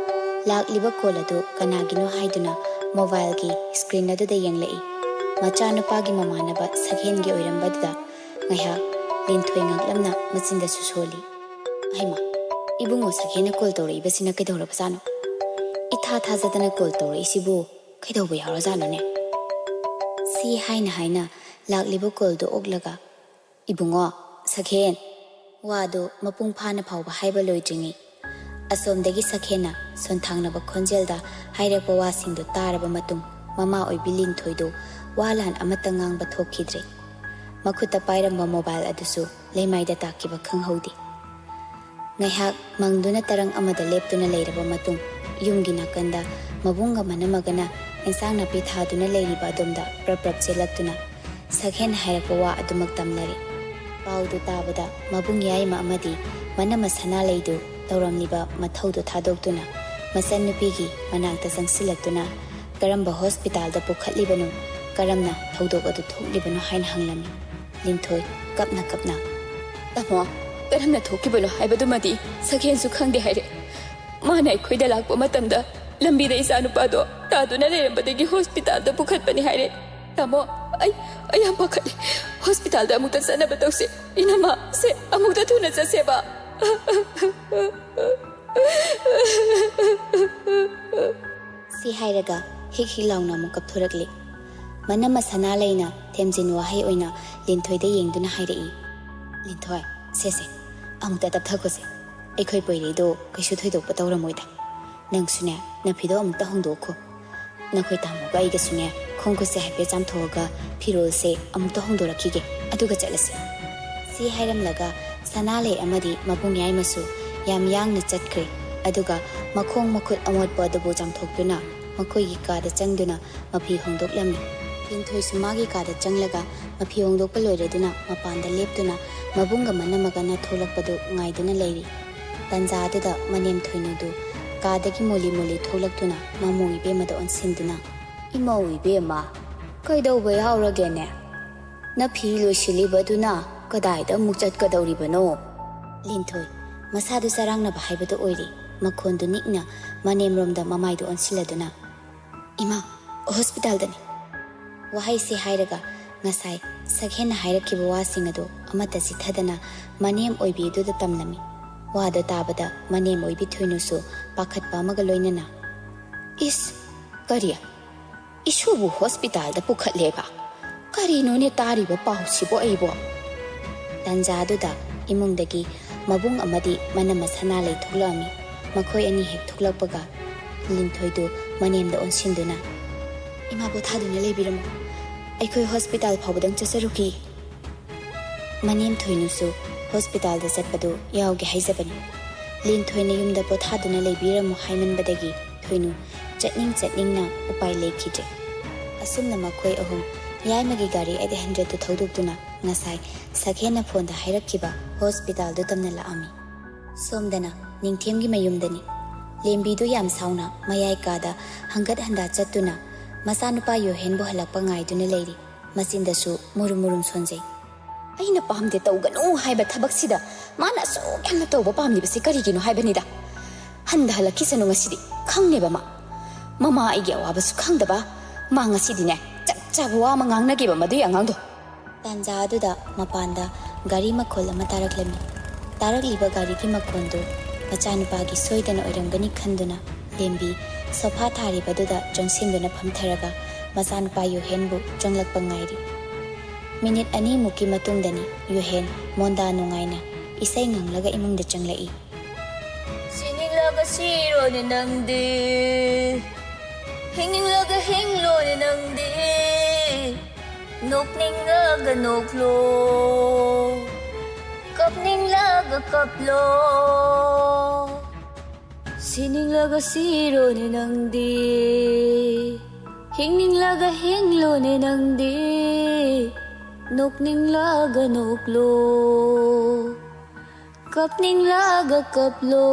ꯂꯥꯛꯂꯤꯕ ꯀꯣꯜ ꯑꯗꯨ ꯀꯅꯥꯒꯤꯅꯣ ꯍꯥꯏꯗꯨꯅ ꯃꯣꯕꯥꯏꯜꯒꯤ ꯁ꯭ꯀ꯭ꯔꯤꯟ ꯑꯗꯨꯗ ꯌꯦꯡꯂꯛꯏ꯫ ꯃꯆꯥꯅꯨꯄꯥꯒꯤ ꯃꯃꯥꯟꯅꯕ ꯁꯛꯍꯦꯟꯒꯤ ꯑꯣꯏꯔꯝꯕꯗꯨꯗ ꯉꯥꯏꯍꯥꯛ ꯂꯤꯟꯊꯣꯏ ꯉꯛꯂꯝꯅ ꯃꯆꯤꯟꯗꯁꯨ ꯁꯣꯜꯂꯤ꯫ "ꯍꯩꯃꯥ, ꯏꯕꯨꯡꯉꯣ ꯁꯛꯍꯦꯟꯅ ꯀꯣꯜ ꯇꯧꯔꯛꯏꯕꯁꯤꯅ ꯀꯩꯗꯧꯔꯕꯖꯥꯠꯅꯣ? ꯏꯊꯥ ꯊꯥꯖꯗꯅ ꯀꯣꯜ ꯇꯧꯔꯛꯏꯁꯤꯕꯨ ꯀꯩꯗꯧꯕ ꯌꯥꯎꯔꯖꯥꯠꯅꯣꯅꯦ?" ꯁꯤ ꯍꯥꯏꯅ ꯍꯥꯏꯅ ꯂꯥꯛꯂꯤꯕ ꯀꯣꯜꯗꯨ ꯑꯣꯛꯂꯒ, "ꯏꯕꯨꯡꯉꯣ, ꯁꯛꯍꯦꯟ!" ꯋꯥꯗꯨ ꯃꯄꯨꯡ ꯐꯥꯅ ꯐꯥꯎꯕ ꯍꯥꯏꯕ ꯂꯣꯏꯗ꯭ꯔꯤꯉꯩ, ꯑꯁꯣꯝꯗꯒꯤ ꯁꯛꯍꯦꯟꯅ ꯁꯣꯟꯊꯥꯡꯅꯕ ꯈꯣꯟꯖꯦꯜꯗ ꯍꯥꯏꯔꯛꯄ ꯋꯥꯁꯤꯡꯗꯨ ꯇꯥꯔꯕ ꯃꯇꯨꯡ, ꯃꯃꯥ ꯑꯣꯏꯕꯤ ꯂꯤꯟꯊꯣꯏꯗꯨ ꯋꯥ ꯂꯥꯟ ꯑꯃꯠꯇ ꯉꯥꯡꯕ ꯊꯣꯛꯈꯤꯗ꯭ꯔꯦ꯫ ꯃꯈꯨꯠꯇ ꯄꯥꯏꯔꯝꯕ ꯃꯣꯕꯥꯏꯜ ꯑꯗꯨꯁꯨ ꯂꯩꯃꯥꯏꯗ ꯇꯥꯈꯤꯕ ꯈꯪꯍꯧꯗꯦ꯫ ꯉꯥꯏꯍꯥꯛ ꯃꯪꯗꯨꯅ ꯇꯔꯪ ꯑꯃꯗ ꯂꯦꯞꯇꯨꯅ ꯂꯩꯔꯕ ꯃꯇꯨꯡ, ꯌꯨꯝꯒꯤ ꯅꯥꯀꯟꯗ ꯃꯕꯨꯡꯒ ꯃꯅꯝꯃꯒꯅ ꯏꯟꯁꯥꯡ ꯅꯥꯄꯤ ꯊꯥꯗꯨꯅ ꯂꯩꯔꯤꯕ ꯑꯗꯣꯝꯗ ꯄ꯭ꯔꯞ ꯄ꯭ꯔꯞ ꯆꯦꯜꯂꯛꯇꯨꯅ ꯁꯛꯍꯦꯟ ꯍꯥꯏꯔꯛꯄ ꯋꯥ ꯑꯗꯨꯃꯛ ꯇꯝꯂꯔꯦ꯫ ꯄꯥꯎꯗꯨ ꯇꯥꯕꯗ ꯃꯕꯨꯡ ꯌꯥꯏꯃ ꯑꯃꯗꯤ ꯃꯅꯝꯃ ꯁꯅꯥꯂꯩꯗꯨ ꯇꯧꯔꯝꯂꯤꯕ ꯃꯊꯧꯗꯨ ꯊꯥꯗꯣꯛꯇꯨꯅ ꯃꯆꯟꯅꯨꯄꯤꯒꯤ ꯃꯅꯥꯛꯇ ꯆꯪꯁꯤꯜꯂꯛꯇꯨꯅ ꯀꯔꯝꯕ ꯍꯣꯁꯄꯤꯇꯥꯜꯗ ꯄꯨꯈꯠꯂꯤꯕꯅꯣ, ꯀꯔꯝꯅ ꯊꯧꯗꯣꯛ ꯑꯗꯨ ꯊꯣꯛꯂꯤꯕꯅꯣ ꯍꯥꯏꯅ ꯍꯪꯂꯝꯃꯤ꯫ ꯂꯤꯟꯊꯣꯏ ꯀꯞꯅ ꯀꯞꯅ, "ꯇꯥꯃꯣ, ꯀꯔꯝꯅ ꯊꯣꯛꯈꯤꯕꯅꯣ ꯍꯥꯏꯕꯗꯨꯃꯗꯤ ꯁꯛꯍꯦꯟꯁꯨ ꯈꯪꯗꯦ ꯍꯥꯏꯔꯦ꯫ ꯃꯥꯅ ꯑꯩꯈꯣꯏꯗ ꯂꯥꯛꯄ ꯃꯇꯝꯗ ꯂꯝꯕꯤꯗ ꯏꯆꯥꯅꯨꯄꯥꯗꯣ ꯇꯥꯗꯨꯅ ꯂꯩꯔꯝꯕꯗꯒꯤ ꯍꯣꯁꯄꯤꯇꯥꯜꯗ ꯄꯨꯈꯠꯄꯅꯤ ꯍꯥꯏꯔꯦ꯫ ꯇꯥꯃꯣ, ꯑꯩ, ꯑꯩ ꯌꯥꯝ ꯄꯥꯈꯠꯂꯦ꯫ ꯍꯣꯁꯄꯤꯇꯥꯜꯗ ꯑꯃꯨꯛꯇ ꯆꯠꯅꯕ ꯇꯧꯁꯦ꯫ ꯏꯅꯝꯃ, ꯁꯦ, ꯑꯃꯨꯛꯇ ꯊꯨꯅ ꯆꯠꯁꯦꯕ꯫" ꯁꯤ ꯍꯥꯏꯔꯒ ꯍꯤꯛ ꯍꯤꯛ ꯂꯥꯎꯅ ꯑꯃꯨꯛ ꯀꯞꯊꯣꯔꯛꯂꯤ꯫ ꯃꯅꯝꯃ ꯁꯅꯥꯂꯩꯅ ꯊꯦꯝꯖꯤꯟ ꯋꯥꯍꯩ ꯑꯣꯏꯅ ꯂꯤꯟꯊꯣꯏꯗ ꯌꯦꯡꯗꯨꯅ ꯍꯥꯏꯔꯛꯏ, "ꯂꯤꯟꯊꯣꯏ, ꯁꯦ ꯁꯦ, ꯑꯃꯨꯛꯇ ꯇꯞꯊꯈꯣꯁꯦ꯫ ꯑꯩꯈꯣꯏ ꯄꯣꯏꯔꯩꯗꯣ ꯀꯩꯁꯨ ꯊꯣꯏꯗꯣꯛꯄ ꯇꯧꯔꯝꯃꯣꯏꯗ꯫ ꯅꯪꯁꯨꯅꯦ, ꯅꯐꯤꯗꯣ ꯑꯃꯨꯛꯇ ꯍꯣꯡꯗꯣꯛꯈꯣ꯫ ꯅꯈꯣꯏ ꯇꯥꯃꯣꯒ ꯑꯩꯒꯁꯨꯅꯦ, ꯈꯣꯡ ꯈꯨꯠꯁꯦ ꯍꯥꯏꯐꯦꯠ ꯆꯥꯝꯊꯣꯛꯑꯒ ꯐꯤꯔꯣꯜꯁꯦ ꯑꯃꯨꯛꯇ ꯍꯣꯡꯗꯣꯔꯛꯈꯤꯒꯦ, ꯑꯗꯨꯒ ꯆꯠꯂꯁꯤ꯫" ꯁꯤ ꯍꯥꯏꯔꯝꯂꯒ ꯁꯅꯥꯂꯩ ꯑꯃꯗꯤ ꯃꯕꯨꯡ ꯌꯥꯏꯃꯁꯨ ꯌꯥꯝ ꯌꯥꯡꯅ ꯆꯠꯈ꯭ꯔꯦ꯫ ꯑꯗꯨꯒ ꯃꯈꯣꯡ ꯃꯈꯨꯠ ꯑꯃꯣꯠꯄ ꯑꯗꯨꯕꯨ ꯆꯥꯝꯊꯣꯛꯇꯨꯅ ꯃꯈꯣꯏꯒꯤ ꯀꯥꯗ ꯆꯪꯗꯨꯅ ꯃꯐꯤ ꯍꯣꯡꯗꯣꯛꯂꯝꯃꯤ꯫ ꯂꯤꯟꯊꯣꯏꯁꯨ ꯃꯥꯒꯤ ꯀꯥꯗ ꯆꯪꯂꯒ ꯃꯐꯤ ꯍꯣꯡꯗꯣꯛꯄ ꯂꯣꯏꯔꯗꯨꯅ ꯃꯄꯥꯟꯗ ꯂꯦꯞꯇꯨꯅ ꯃꯕꯨꯡꯒ ꯃꯅꯝꯃꯒꯅ ꯊꯣꯛꯂꯛꯄꯗꯨ ꯉꯥꯏꯗꯨꯅ ꯂꯩꯔꯤ꯫ ꯇꯟꯖꯥ ꯑꯗꯨꯗ ꯃꯅꯦꯝ ꯊꯣꯏꯅꯨꯗꯨ ꯀꯥꯗꯒꯤ ꯃꯣꯂꯤ ꯃꯣꯂꯤ ꯊꯣꯛꯂꯛꯇꯨꯅ ꯃꯃꯧ ꯏꯕꯦꯝꯃꯗ ꯑꯣꯟꯁꯤꯟꯗꯨꯅ, "ꯏꯃꯧ ꯏꯕꯦꯝꯃ, ꯀꯩꯗꯧꯕ ꯌꯥꯎꯔꯒꯦꯅꯦ? ꯅꯐꯤ ꯂꯣꯏꯁꯤꯜꯂꯤꯕꯗꯨꯅ "ꯀꯗꯥꯏꯗ ꯑꯃꯨꯛ ꯆꯠꯀꯗꯧꯔꯤꯕꯅꯣ?" ꯂꯤꯟꯊꯣꯏ, ꯃꯁꯥꯗꯨ ꯆꯔꯥꯡꯅꯕ ꯍꯥꯏꯕꯗꯨ ꯑꯣꯏꯔꯦ, ꯃꯈꯣꯟꯗꯨ ꯅꯤꯛꯅ ꯃꯅꯦꯝꯔꯣꯝꯗ ꯃꯃꯥꯏꯗꯨ ꯑꯣꯟꯁꯤꯜꯂꯗꯨꯅ, "ꯏꯃꯥ, ꯍꯣꯁꯄꯤꯇꯥꯜꯗꯅꯤ!" ꯋꯥꯍꯩꯁꯤ ꯍꯥꯏꯔꯒ ꯉꯁꯥꯏ ꯁꯛꯍꯦꯟꯅ ꯍꯥꯏꯔꯛꯈꯤꯕ ꯋꯥꯁꯤꯡ ꯑꯗꯨ ꯑꯃꯠꯇ ꯆꯤꯊꯗꯅ ꯃꯅꯦꯝ ꯑꯣꯏꯕꯤ ꯑꯗꯨꯗ ꯇꯝꯂꯝꯃꯤ꯫ ꯋꯥꯗꯨ ꯇꯥꯕꯗ ꯃꯅꯦꯝ ꯑꯣꯏꯕꯤ ꯊꯣꯏꯅꯨꯁꯨ ꯄꯥꯈꯠꯄ ꯑꯃꯒ ꯂꯣꯏꯅꯅ, "ꯏꯁ, ꯀꯔꯤ? ꯏꯁꯨꯕꯨ ꯍꯣꯁꯄꯤꯇꯥꯜꯗ ꯄꯨꯈꯠꯂꯦꯕ? ꯀꯔꯤꯅꯣꯅꯦ ꯇꯥꯔꯤꯕ ꯄꯥꯎꯁꯤꯕꯨ ꯑꯩꯕꯣ?" ꯇꯥꯟꯖꯥꯗꯨꯗ ꯏꯃꯨꯡꯗꯒꯤ ꯃꯕꯨꯡ ꯑꯃꯗꯤ ꯃꯅꯝꯃ ꯁꯅꯥꯂꯩ ꯊꯣꯛꯂꯛꯑꯝꯃꯤ꯫ ꯃꯈꯣꯏ ꯑꯅꯤ ꯍꯦꯛ ꯊꯣꯛꯂꯛꯄꯒ ꯂꯤꯟꯊꯣꯏꯗꯨ ꯃꯅꯦꯝꯗ ꯑꯣꯟꯁꯤꯟꯗꯨꯅ, "ꯏꯃꯥ ꯄꯣꯊꯥꯗꯨꯅ ꯂꯩꯕꯤꯔꯝꯃꯨ, ꯑꯩꯈꯣꯏ ꯍꯣꯁꯄꯤꯇꯥꯜ ꯐꯥꯎꯕꯗꯪ ꯆꯠꯆꯔꯨꯈꯤ꯫" ꯃꯅꯦꯝ ꯊꯣꯏꯅꯨꯁꯨ ꯍꯣꯁꯄꯤꯇꯥꯜꯗ ꯆꯠꯄꯗꯨ ꯌꯥꯎꯒꯦ ꯍꯥꯏꯖꯕꯅꯤ꯫ ꯂꯤꯟꯊꯣꯏꯅ ꯌꯨꯝꯗ ꯄꯣꯊꯥꯗꯨꯅ ꯂꯩꯕꯤꯔꯝꯃꯨ ꯍꯥꯏꯃꯟꯕꯗꯒꯤ ꯊꯣꯏꯅꯨ ꯆꯠꯅꯤꯡ ꯆꯠꯅꯤꯡꯅ ꯎꯄꯥꯏ ꯂꯩꯈꯤꯗ꯭ꯔꯦ꯫ ꯑꯁꯨꯝꯅ ꯃꯈꯣꯏ ꯑꯍꯨꯝ ꯌꯥꯏꯃꯒꯤ ꯒꯥꯔꯤ eight hundredꯇꯨ ꯊꯧꯗꯣꯛꯇꯨꯅ ꯉꯁꯥꯏ ꯁꯛꯍꯦꯟꯅ ꯐꯣꯟꯗ ꯍꯥꯏꯔꯛꯈꯤꯕ ꯍꯣꯁꯄꯤꯇꯥꯜꯗꯨ ꯇꯝꯅ ꯂꯥꯛꯑꯝꯃꯤ꯫ ꯁꯣꯝꯗꯅ ꯅꯤꯡꯊꯦꯝꯒꯤ ꯃꯌꯨꯝꯗꯅꯤ꯫ ꯂꯦꯝꯕꯤꯗꯨ ꯌꯥꯝ ꯁꯥꯎꯅ ꯃꯌꯥꯏ ꯀꯥꯗ ꯍꯪꯒꯠ ꯍꯟꯗꯥ ꯆꯠꯇꯨꯅ ꯃꯆꯥꯅꯨꯄꯥ ꯌꯣꯍꯦꯟꯕꯨ ꯍꯜꯂꯛꯄ ꯉꯥꯏꯗꯨꯅ ꯂꯩꯔꯤ꯫ ꯃꯆꯤꯟꯗꯁꯨ ꯃꯨꯔꯨꯝ ꯃꯨꯔꯨꯝ ꯁꯣꯟꯖꯩ꯫ "ꯑꯩꯅ ꯄꯥꯝꯗꯦ ꯇꯧꯒꯅꯨ ꯍꯥꯏꯕ ꯊꯕꯛꯁꯤꯗ ꯃꯥꯅ ꯑꯁꯨꯛ ꯌꯥꯝꯅ ꯇꯧꯕ ꯄꯥꯝꯂꯤꯕꯁꯤ ꯀꯔꯤꯒꯤꯅꯣ ꯍꯥꯏꯕꯅꯤꯗ? ꯍꯟꯗ ꯍꯜꯂꯛꯈꯤꯁꯅꯨ ꯉꯁꯤꯗꯤ, ꯈꯪꯅꯦꯕ ꯃꯥ꯫ ꯃꯃꯥ ꯑꯩꯒꯤ ꯑꯋꯥꯕꯁꯨ ꯈꯪꯗꯕ꯫ ꯃꯥ ꯉꯁꯤꯗꯤꯅꯦ, ꯆꯞ ꯆꯥꯕ ꯋꯥ ꯑꯃ ꯉꯥꯡꯅꯒꯦꯕ ꯃꯗꯨꯒꯤ ꯑꯉꯥꯡꯗꯣ꯫" ꯇꯥꯟꯖꯥ ꯑꯗꯨꯗ ꯃꯄꯥꯟꯗ ꯒꯥꯔꯤ ꯃꯈꯣꯜ ꯑꯃ ꯇꯥꯔꯛꯂꯝꯃꯤ꯫ ꯇꯥꯔꯛꯂꯤꯕ ꯒꯥꯔꯤꯒꯤ ꯃꯈꯣꯟꯗꯨ ꯃꯆꯥꯅꯨꯄꯥꯒꯤ ꯁꯣꯏꯗꯅ ꯑꯣꯏꯔꯝꯒꯅꯤ ꯈꯟꯗꯨꯅ ꯂꯦꯝꯕꯤ ꯁꯣꯐꯥ ꯊꯥꯔꯤꯕꯗꯨꯗ ꯆꯪꯁꯤꯟꯗꯨꯅ ꯐꯝꯊꯔꯒ ꯃꯆꯥꯅꯨꯄꯥ ꯌꯨꯍꯦꯟꯕꯨ ꯆꯪꯂꯛꯄ ꯉꯥꯏꯔꯤ꯫ ꯃꯤꯅꯤꯠ ꯑꯅꯤꯃꯨꯛꯀꯤ ꯃꯇꯨꯡꯗꯅꯤ ꯌꯨꯍꯦꯟ ꯃꯣꯟꯗꯥ ꯅꯨꯡꯉꯥꯏꯅ ꯏꯁꯩ ꯉꯪꯂꯒ ꯏꯃꯨꯡꯗ ꯆꯪꯂꯛꯏ꯫ ꯁꯤꯅꯤꯡꯂꯒ ꯁꯤꯔꯣꯅꯦ ꯅꯪꯗꯤ, ꯍꯤꯡꯅꯤꯡꯂꯒ ꯍꯤꯡꯂꯣꯅꯦ ꯅꯪꯗꯤ, ꯅꯣꯛꯅꯤꯡꯂꯒ ꯅꯣꯛꯂꯣ, ꯀꯞꯅꯤꯡꯂꯒ ꯀꯞꯂꯣ꯫ ꯁꯤꯅꯤꯡꯂꯒ ꯁꯤꯔꯣꯅꯦ ꯅꯪꯗꯤ, ꯍꯤꯡꯅꯤꯡꯂꯒ ꯍꯤꯡꯂꯣꯅꯦ ꯅꯪꯗꯤ, ꯅꯣꯛꯅꯤꯡꯂꯒ ꯅꯣꯛꯂꯣ, ꯀꯞꯅꯤꯡꯂꯒ ꯀꯞꯂꯣ꯫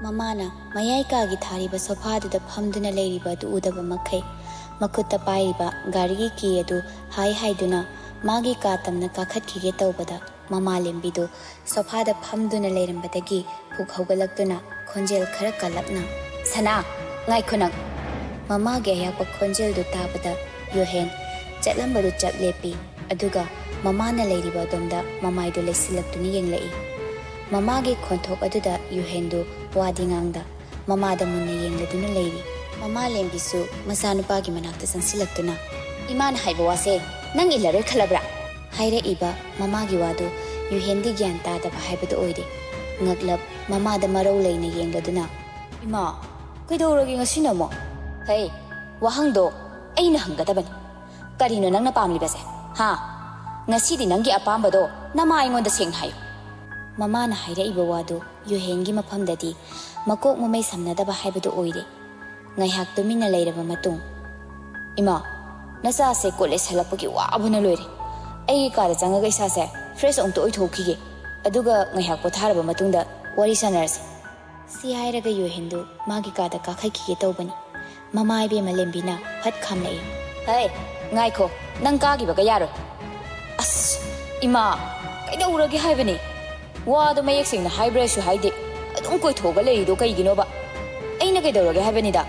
ꯃꯃꯥꯅ ꯃꯌꯥꯏ ꯀꯥꯒꯤ ꯊꯥꯔꯤꯕ ꯁꯣꯐꯥꯗꯨꯗ ꯐꯝꯗꯨꯅ ꯂꯩꯔꯤꯕ ꯑꯗꯨ ꯎꯗꯕ ꯃꯈꯩ ꯃꯈꯨꯠꯇ ꯄꯥꯏꯔꯤꯕ ꯒꯥꯔꯤꯒꯤ ꯀꯤ ꯑꯗꯨ ꯍꯥꯏ ꯍꯥꯏꯗꯨꯅ ꯃꯥꯒꯤ ꯀꯥ ꯇꯝꯅ ꯀꯥꯈꯠꯈꯤꯒꯦ ꯇꯧꯕꯗ, ꯃꯃꯥ ꯂꯦꯝꯕꯤꯗꯨ ꯁꯣꯐꯥꯗ ꯐꯝꯗꯨꯅ ꯂꯩꯔꯝꯕꯗꯒꯤ ꯄꯨꯛ ꯍꯧꯒꯠꯂꯛꯇꯨꯅ ꯈꯣꯟꯖꯦꯜ ꯈꯔ ꯀꯜꯂꯞꯅ, "ꯁꯅꯥ, ꯉꯥꯏꯈꯣ ꯅꯪ!" ꯃꯃꯥꯒꯤ ꯑꯌꯥꯛꯄ ꯈꯣꯟꯖꯦꯜꯗꯨ ꯇꯥꯕꯗ ꯌꯨꯍꯦꯟ ꯆꯠꯂꯝꯕꯗꯨ ꯆꯞ ꯂꯦꯞꯄꯤ꯫ ꯑꯗꯨꯒ ꯃꯃꯥꯅ ꯂꯩꯔꯤꯕ ꯑꯗꯣꯝꯗ ꯃꯃꯥꯏꯗꯨ ꯂꯩꯁꯤꯜꯂꯛꯇꯨꯅ ꯌꯦꯡꯂꯛꯏ꯫ ꯃꯃꯥꯒꯤ ꯈꯣꯟꯊꯣꯛ ꯑꯗꯨꯗ ꯌꯨꯍꯦꯟꯗꯨ ꯋꯥꯗꯤ ꯉꯥꯡꯗ ꯃꯃꯥꯗ ꯃꯨꯟꯅ ꯌꯦꯡꯂꯗꯨꯅ ꯂꯩꯔꯤ꯫ ꯃꯃꯥ ꯂꯦꯝꯕꯤꯁꯨ ꯃꯆꯥꯅꯨꯄꯥꯒꯤ ꯃꯅꯥꯛꯇ ꯆꯪꯁꯤꯜꯂꯛꯇꯨꯅ, "ꯏꯃꯥꯅ ꯍꯥꯏꯕ ꯋꯥꯁꯦ ꯅꯪ ꯏꯜꯂꯔꯣꯏ ꯈꯜꯂꯕ꯭ꯔꯥ?" ꯍꯥꯏꯔꯛꯏꯕ ꯃꯃꯥꯒꯤ ꯋꯥꯗꯨ ꯌꯨꯍꯦꯟꯗꯤ ꯒ꯭ꯌꯥꯟ ꯇꯥꯗꯕ ꯍꯥꯏꯕꯗꯨ ꯑꯣꯏꯔꯦ꯫ ꯉꯛꯂꯞ ꯃꯃꯥꯗ ꯃꯔꯧ ꯂꯩꯅ ꯌꯦꯡꯂꯗꯨꯅ, "ꯏꯃꯥ, ꯀꯩꯗꯧꯔꯒꯦ ꯉꯁꯤꯅ ꯑꯃꯨꯛ?" "ꯍꯩ, ꯋꯥꯍꯪꯗꯣ ꯑꯩꯅ ꯍꯪꯒꯗꯕꯅꯤ꯫ ꯀꯔꯤꯅꯣ ꯅꯪꯅ ꯄꯥꯝꯂꯤꯕꯁꯦ? ꯍꯥ? ꯉꯁꯤꯗꯤ ꯅꯪꯒꯤ ꯑꯄꯥꯝꯕꯗꯣ ꯅꯃꯥ ꯑꯩꯉꯣꯟꯗ ꯁꯦꯡꯅ ꯍꯥꯏꯌꯨ꯫" ꯃꯃꯥꯅ ꯍꯥꯏꯔꯛꯏꯕ ꯋꯥꯗꯨ ꯌꯨꯍꯦꯟꯒꯤ ꯃꯐꯝꯗꯗꯤ ꯃꯀꯣꯛ ꯃꯃꯩ ꯁꯝꯅꯗꯕ ꯍꯥꯏꯕꯗꯨ ꯑꯣꯏꯔꯦ꯫ ꯉꯥꯏꯍꯥꯛ ꯇꯨꯃꯤꯟꯅ ꯂꯩꯔꯕ ꯃꯇꯨꯡ, "ꯏꯃꯥ, ꯅꯆꯥꯁꯦ ꯀꯣꯂꯦꯖ ꯍꯜꯂꯛꯄꯒꯤ ꯋꯥꯕꯅ ꯂꯣꯏꯔꯦ꯫ ꯑꯩꯒꯤ ꯀꯥꯗ ꯆꯪꯉꯒ ꯏꯁꯥꯁꯦ ꯐ꯭ꯔꯦꯁ ꯑꯃꯨꯛꯇ ꯑꯣꯏꯊꯣꯛꯈꯤꯒꯦ꯫ ꯑꯗꯨꯒ ꯉꯥꯏꯍꯥꯛ ꯄꯣꯊꯥꯔꯕ ꯃꯇꯨꯡꯗ ꯋꯥꯔꯤ ꯁꯥꯟꯅꯔꯁꯤ꯫" ꯁꯤ ꯍꯥꯏꯔꯒ ꯌꯨꯍꯦꯟꯗꯨ ꯃꯥꯒꯤ ꯀꯥꯗ ꯀꯥꯈꯠꯈꯤꯒꯦ ꯇꯧꯕꯅꯤ꯫ ꯃꯃꯥ ꯏꯕꯦꯝꯃ ꯂꯦꯝꯕꯤꯅ ꯐꯠ ꯈꯥꯝꯂꯛꯏ꯫ "ꯍꯩ, ꯉꯥꯏꯈꯣ, ꯅꯪ ꯀꯥꯈꯤꯕꯒ ꯌꯥꯔꯣꯏ꯫" "ꯑꯁ, ꯏꯃꯥ, ꯀꯩꯗꯧꯔꯒꯦ ꯍꯥꯏꯕꯅꯤ? ꯋꯥꯗꯣ ꯃꯌꯦꯛ ꯁꯦꯡꯅ ꯍꯥꯏꯕ꯭ꯔꯥꯁꯨ ꯍꯥꯏꯗꯦ꯫ ꯑꯗꯨꯝ ꯀꯣꯏꯊꯣꯛꯑꯒ ꯂꯩꯔꯤꯗꯣ ꯀꯩꯒꯤꯅꯣꯕ? ꯑꯩꯅ ꯀꯩꯗꯧꯔꯒꯦ ꯍꯥꯏꯕꯅꯤꯗ?"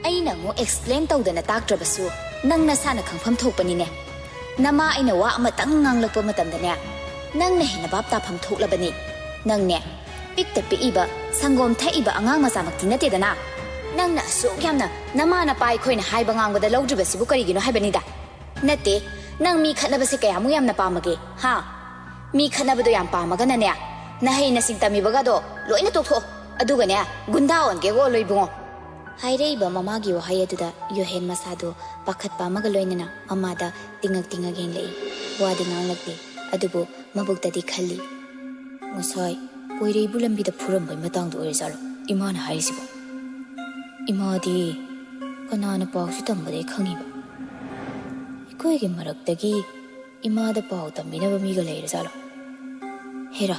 "ꯑꯩꯅ ꯑꯃꯨꯛ ꯑꯦꯛꯁꯄ꯭ꯂꯦꯟ ꯇꯧꯗꯅ ꯇꯥꯛꯇ꯭ꯔꯕꯁꯨ ꯅꯪ ꯅꯁꯥꯅ ꯈꯪꯐꯝ ꯊꯣꯛꯄꯅꯤꯅꯦ꯫ ꯅꯃꯥ ꯑꯩꯅ ꯋꯥ ꯑꯃꯇꯪ ꯉꯥꯡꯂꯛꯄ ꯃꯇꯝꯗꯅꯦ, ꯅꯪꯅ ꯍꯦꯟꯅ ꯚꯥꯞ ꯇꯥꯐꯝ ꯊꯣꯛꯂꯕꯅꯤ꯫ ꯅꯪꯅꯦ, ꯄꯤꯛꯇ ꯄꯤꯛꯏꯕ ꯁꯪꯒꯣꯝ ꯊꯛꯏꯕ ꯑꯉꯥꯡ ꯃꯆꯥꯃꯛꯇꯤ ꯅꯠꯇꯦꯗꯅ꯫ ꯅꯪꯅ ꯑꯁꯨꯛ ꯌꯥꯝꯅ ꯅꯃꯥ ꯅꯄꯥ ꯑꯩꯈꯣꯏꯅ ꯍꯥꯏꯕ ꯉꯥꯡꯕꯗ ꯂꯧꯗ꯭ꯔꯤꯕꯁꯤꯕꯨ ꯀꯔꯤꯒꯤꯅꯣ ꯍꯥꯏꯕꯅꯤꯗ꯫ ꯅꯠꯇꯦ, ꯅꯪ ꯃꯤ ꯈꯠꯅꯕꯁꯦ ꯀꯌꯥꯃꯨꯛ ꯌꯥꯝꯅ ꯄꯥꯝꯃꯒꯦ, ꯍꯥ? ꯃꯤ ꯈꯠꯅꯕꯗꯣ ꯌꯥꯝ ꯄꯥꯝꯃꯒꯅꯅꯦ, ꯅꯍꯩ ꯅꯁꯤꯡ ꯇꯝꯃꯤꯕꯒꯗꯣ ꯂꯣꯏꯅ ꯇꯣꯛꯊꯣꯛꯑꯣ꯫ ꯑꯗꯨꯒꯅꯦ, ꯒꯨꯟꯗꯥ ꯑꯣꯟꯒꯦ ꯑꯣꯜꯂꯣ ꯏꯕꯨꯡꯉꯣ꯫" ꯍꯥꯏꯔꯛꯏꯕ ꯃꯃꯥꯒꯤ ꯋꯥꯍꯩ ꯑꯗꯨꯗ ꯌꯨꯍꯦꯟ ꯃꯁꯥꯗꯨ ꯄꯥꯈꯠꯄ ꯑꯃꯒ ꯂꯣꯏꯅꯅ ꯃꯃꯥꯗ ꯇꯤꯡꯉꯛ ꯇꯤꯡꯉꯛ ꯌꯦꯡꯂꯛꯏ꯫ ꯋꯥꯗꯤ ꯉꯥꯡꯂꯛꯇꯦ, ꯑꯗꯨꯕꯨ ꯃꯕꯨꯛꯇꯗꯤ ꯈꯜꯂꯤ, "ꯉꯁꯥꯏ ꯄꯣꯏꯔꯩꯕꯨ ꯂꯝꯕꯤꯗ ꯐꯨꯔꯝꯕꯩ ꯃꯇꯥꯡꯗ ꯑꯣꯏꯔꯖꯥꯠꯂꯣ ꯏꯃꯥꯅ ꯍꯥꯏꯔꯤꯁꯤꯕꯣ? ꯏꯃꯥꯗꯤ ꯀꯅꯥꯅ ꯄꯥꯎꯁꯤ ꯇꯝꯕꯗꯩ ꯈꯪꯉꯤꯕ? ꯑꯩꯈꯣꯏꯒꯤ ꯃꯔꯛꯇꯒꯤ ꯏꯃꯥꯗ ꯄꯥꯎ ꯇꯝꯕꯤꯅꯕ ꯃꯤꯒ ꯂꯩꯔꯖꯥꯠꯂꯣ? ꯍꯦꯔꯥ,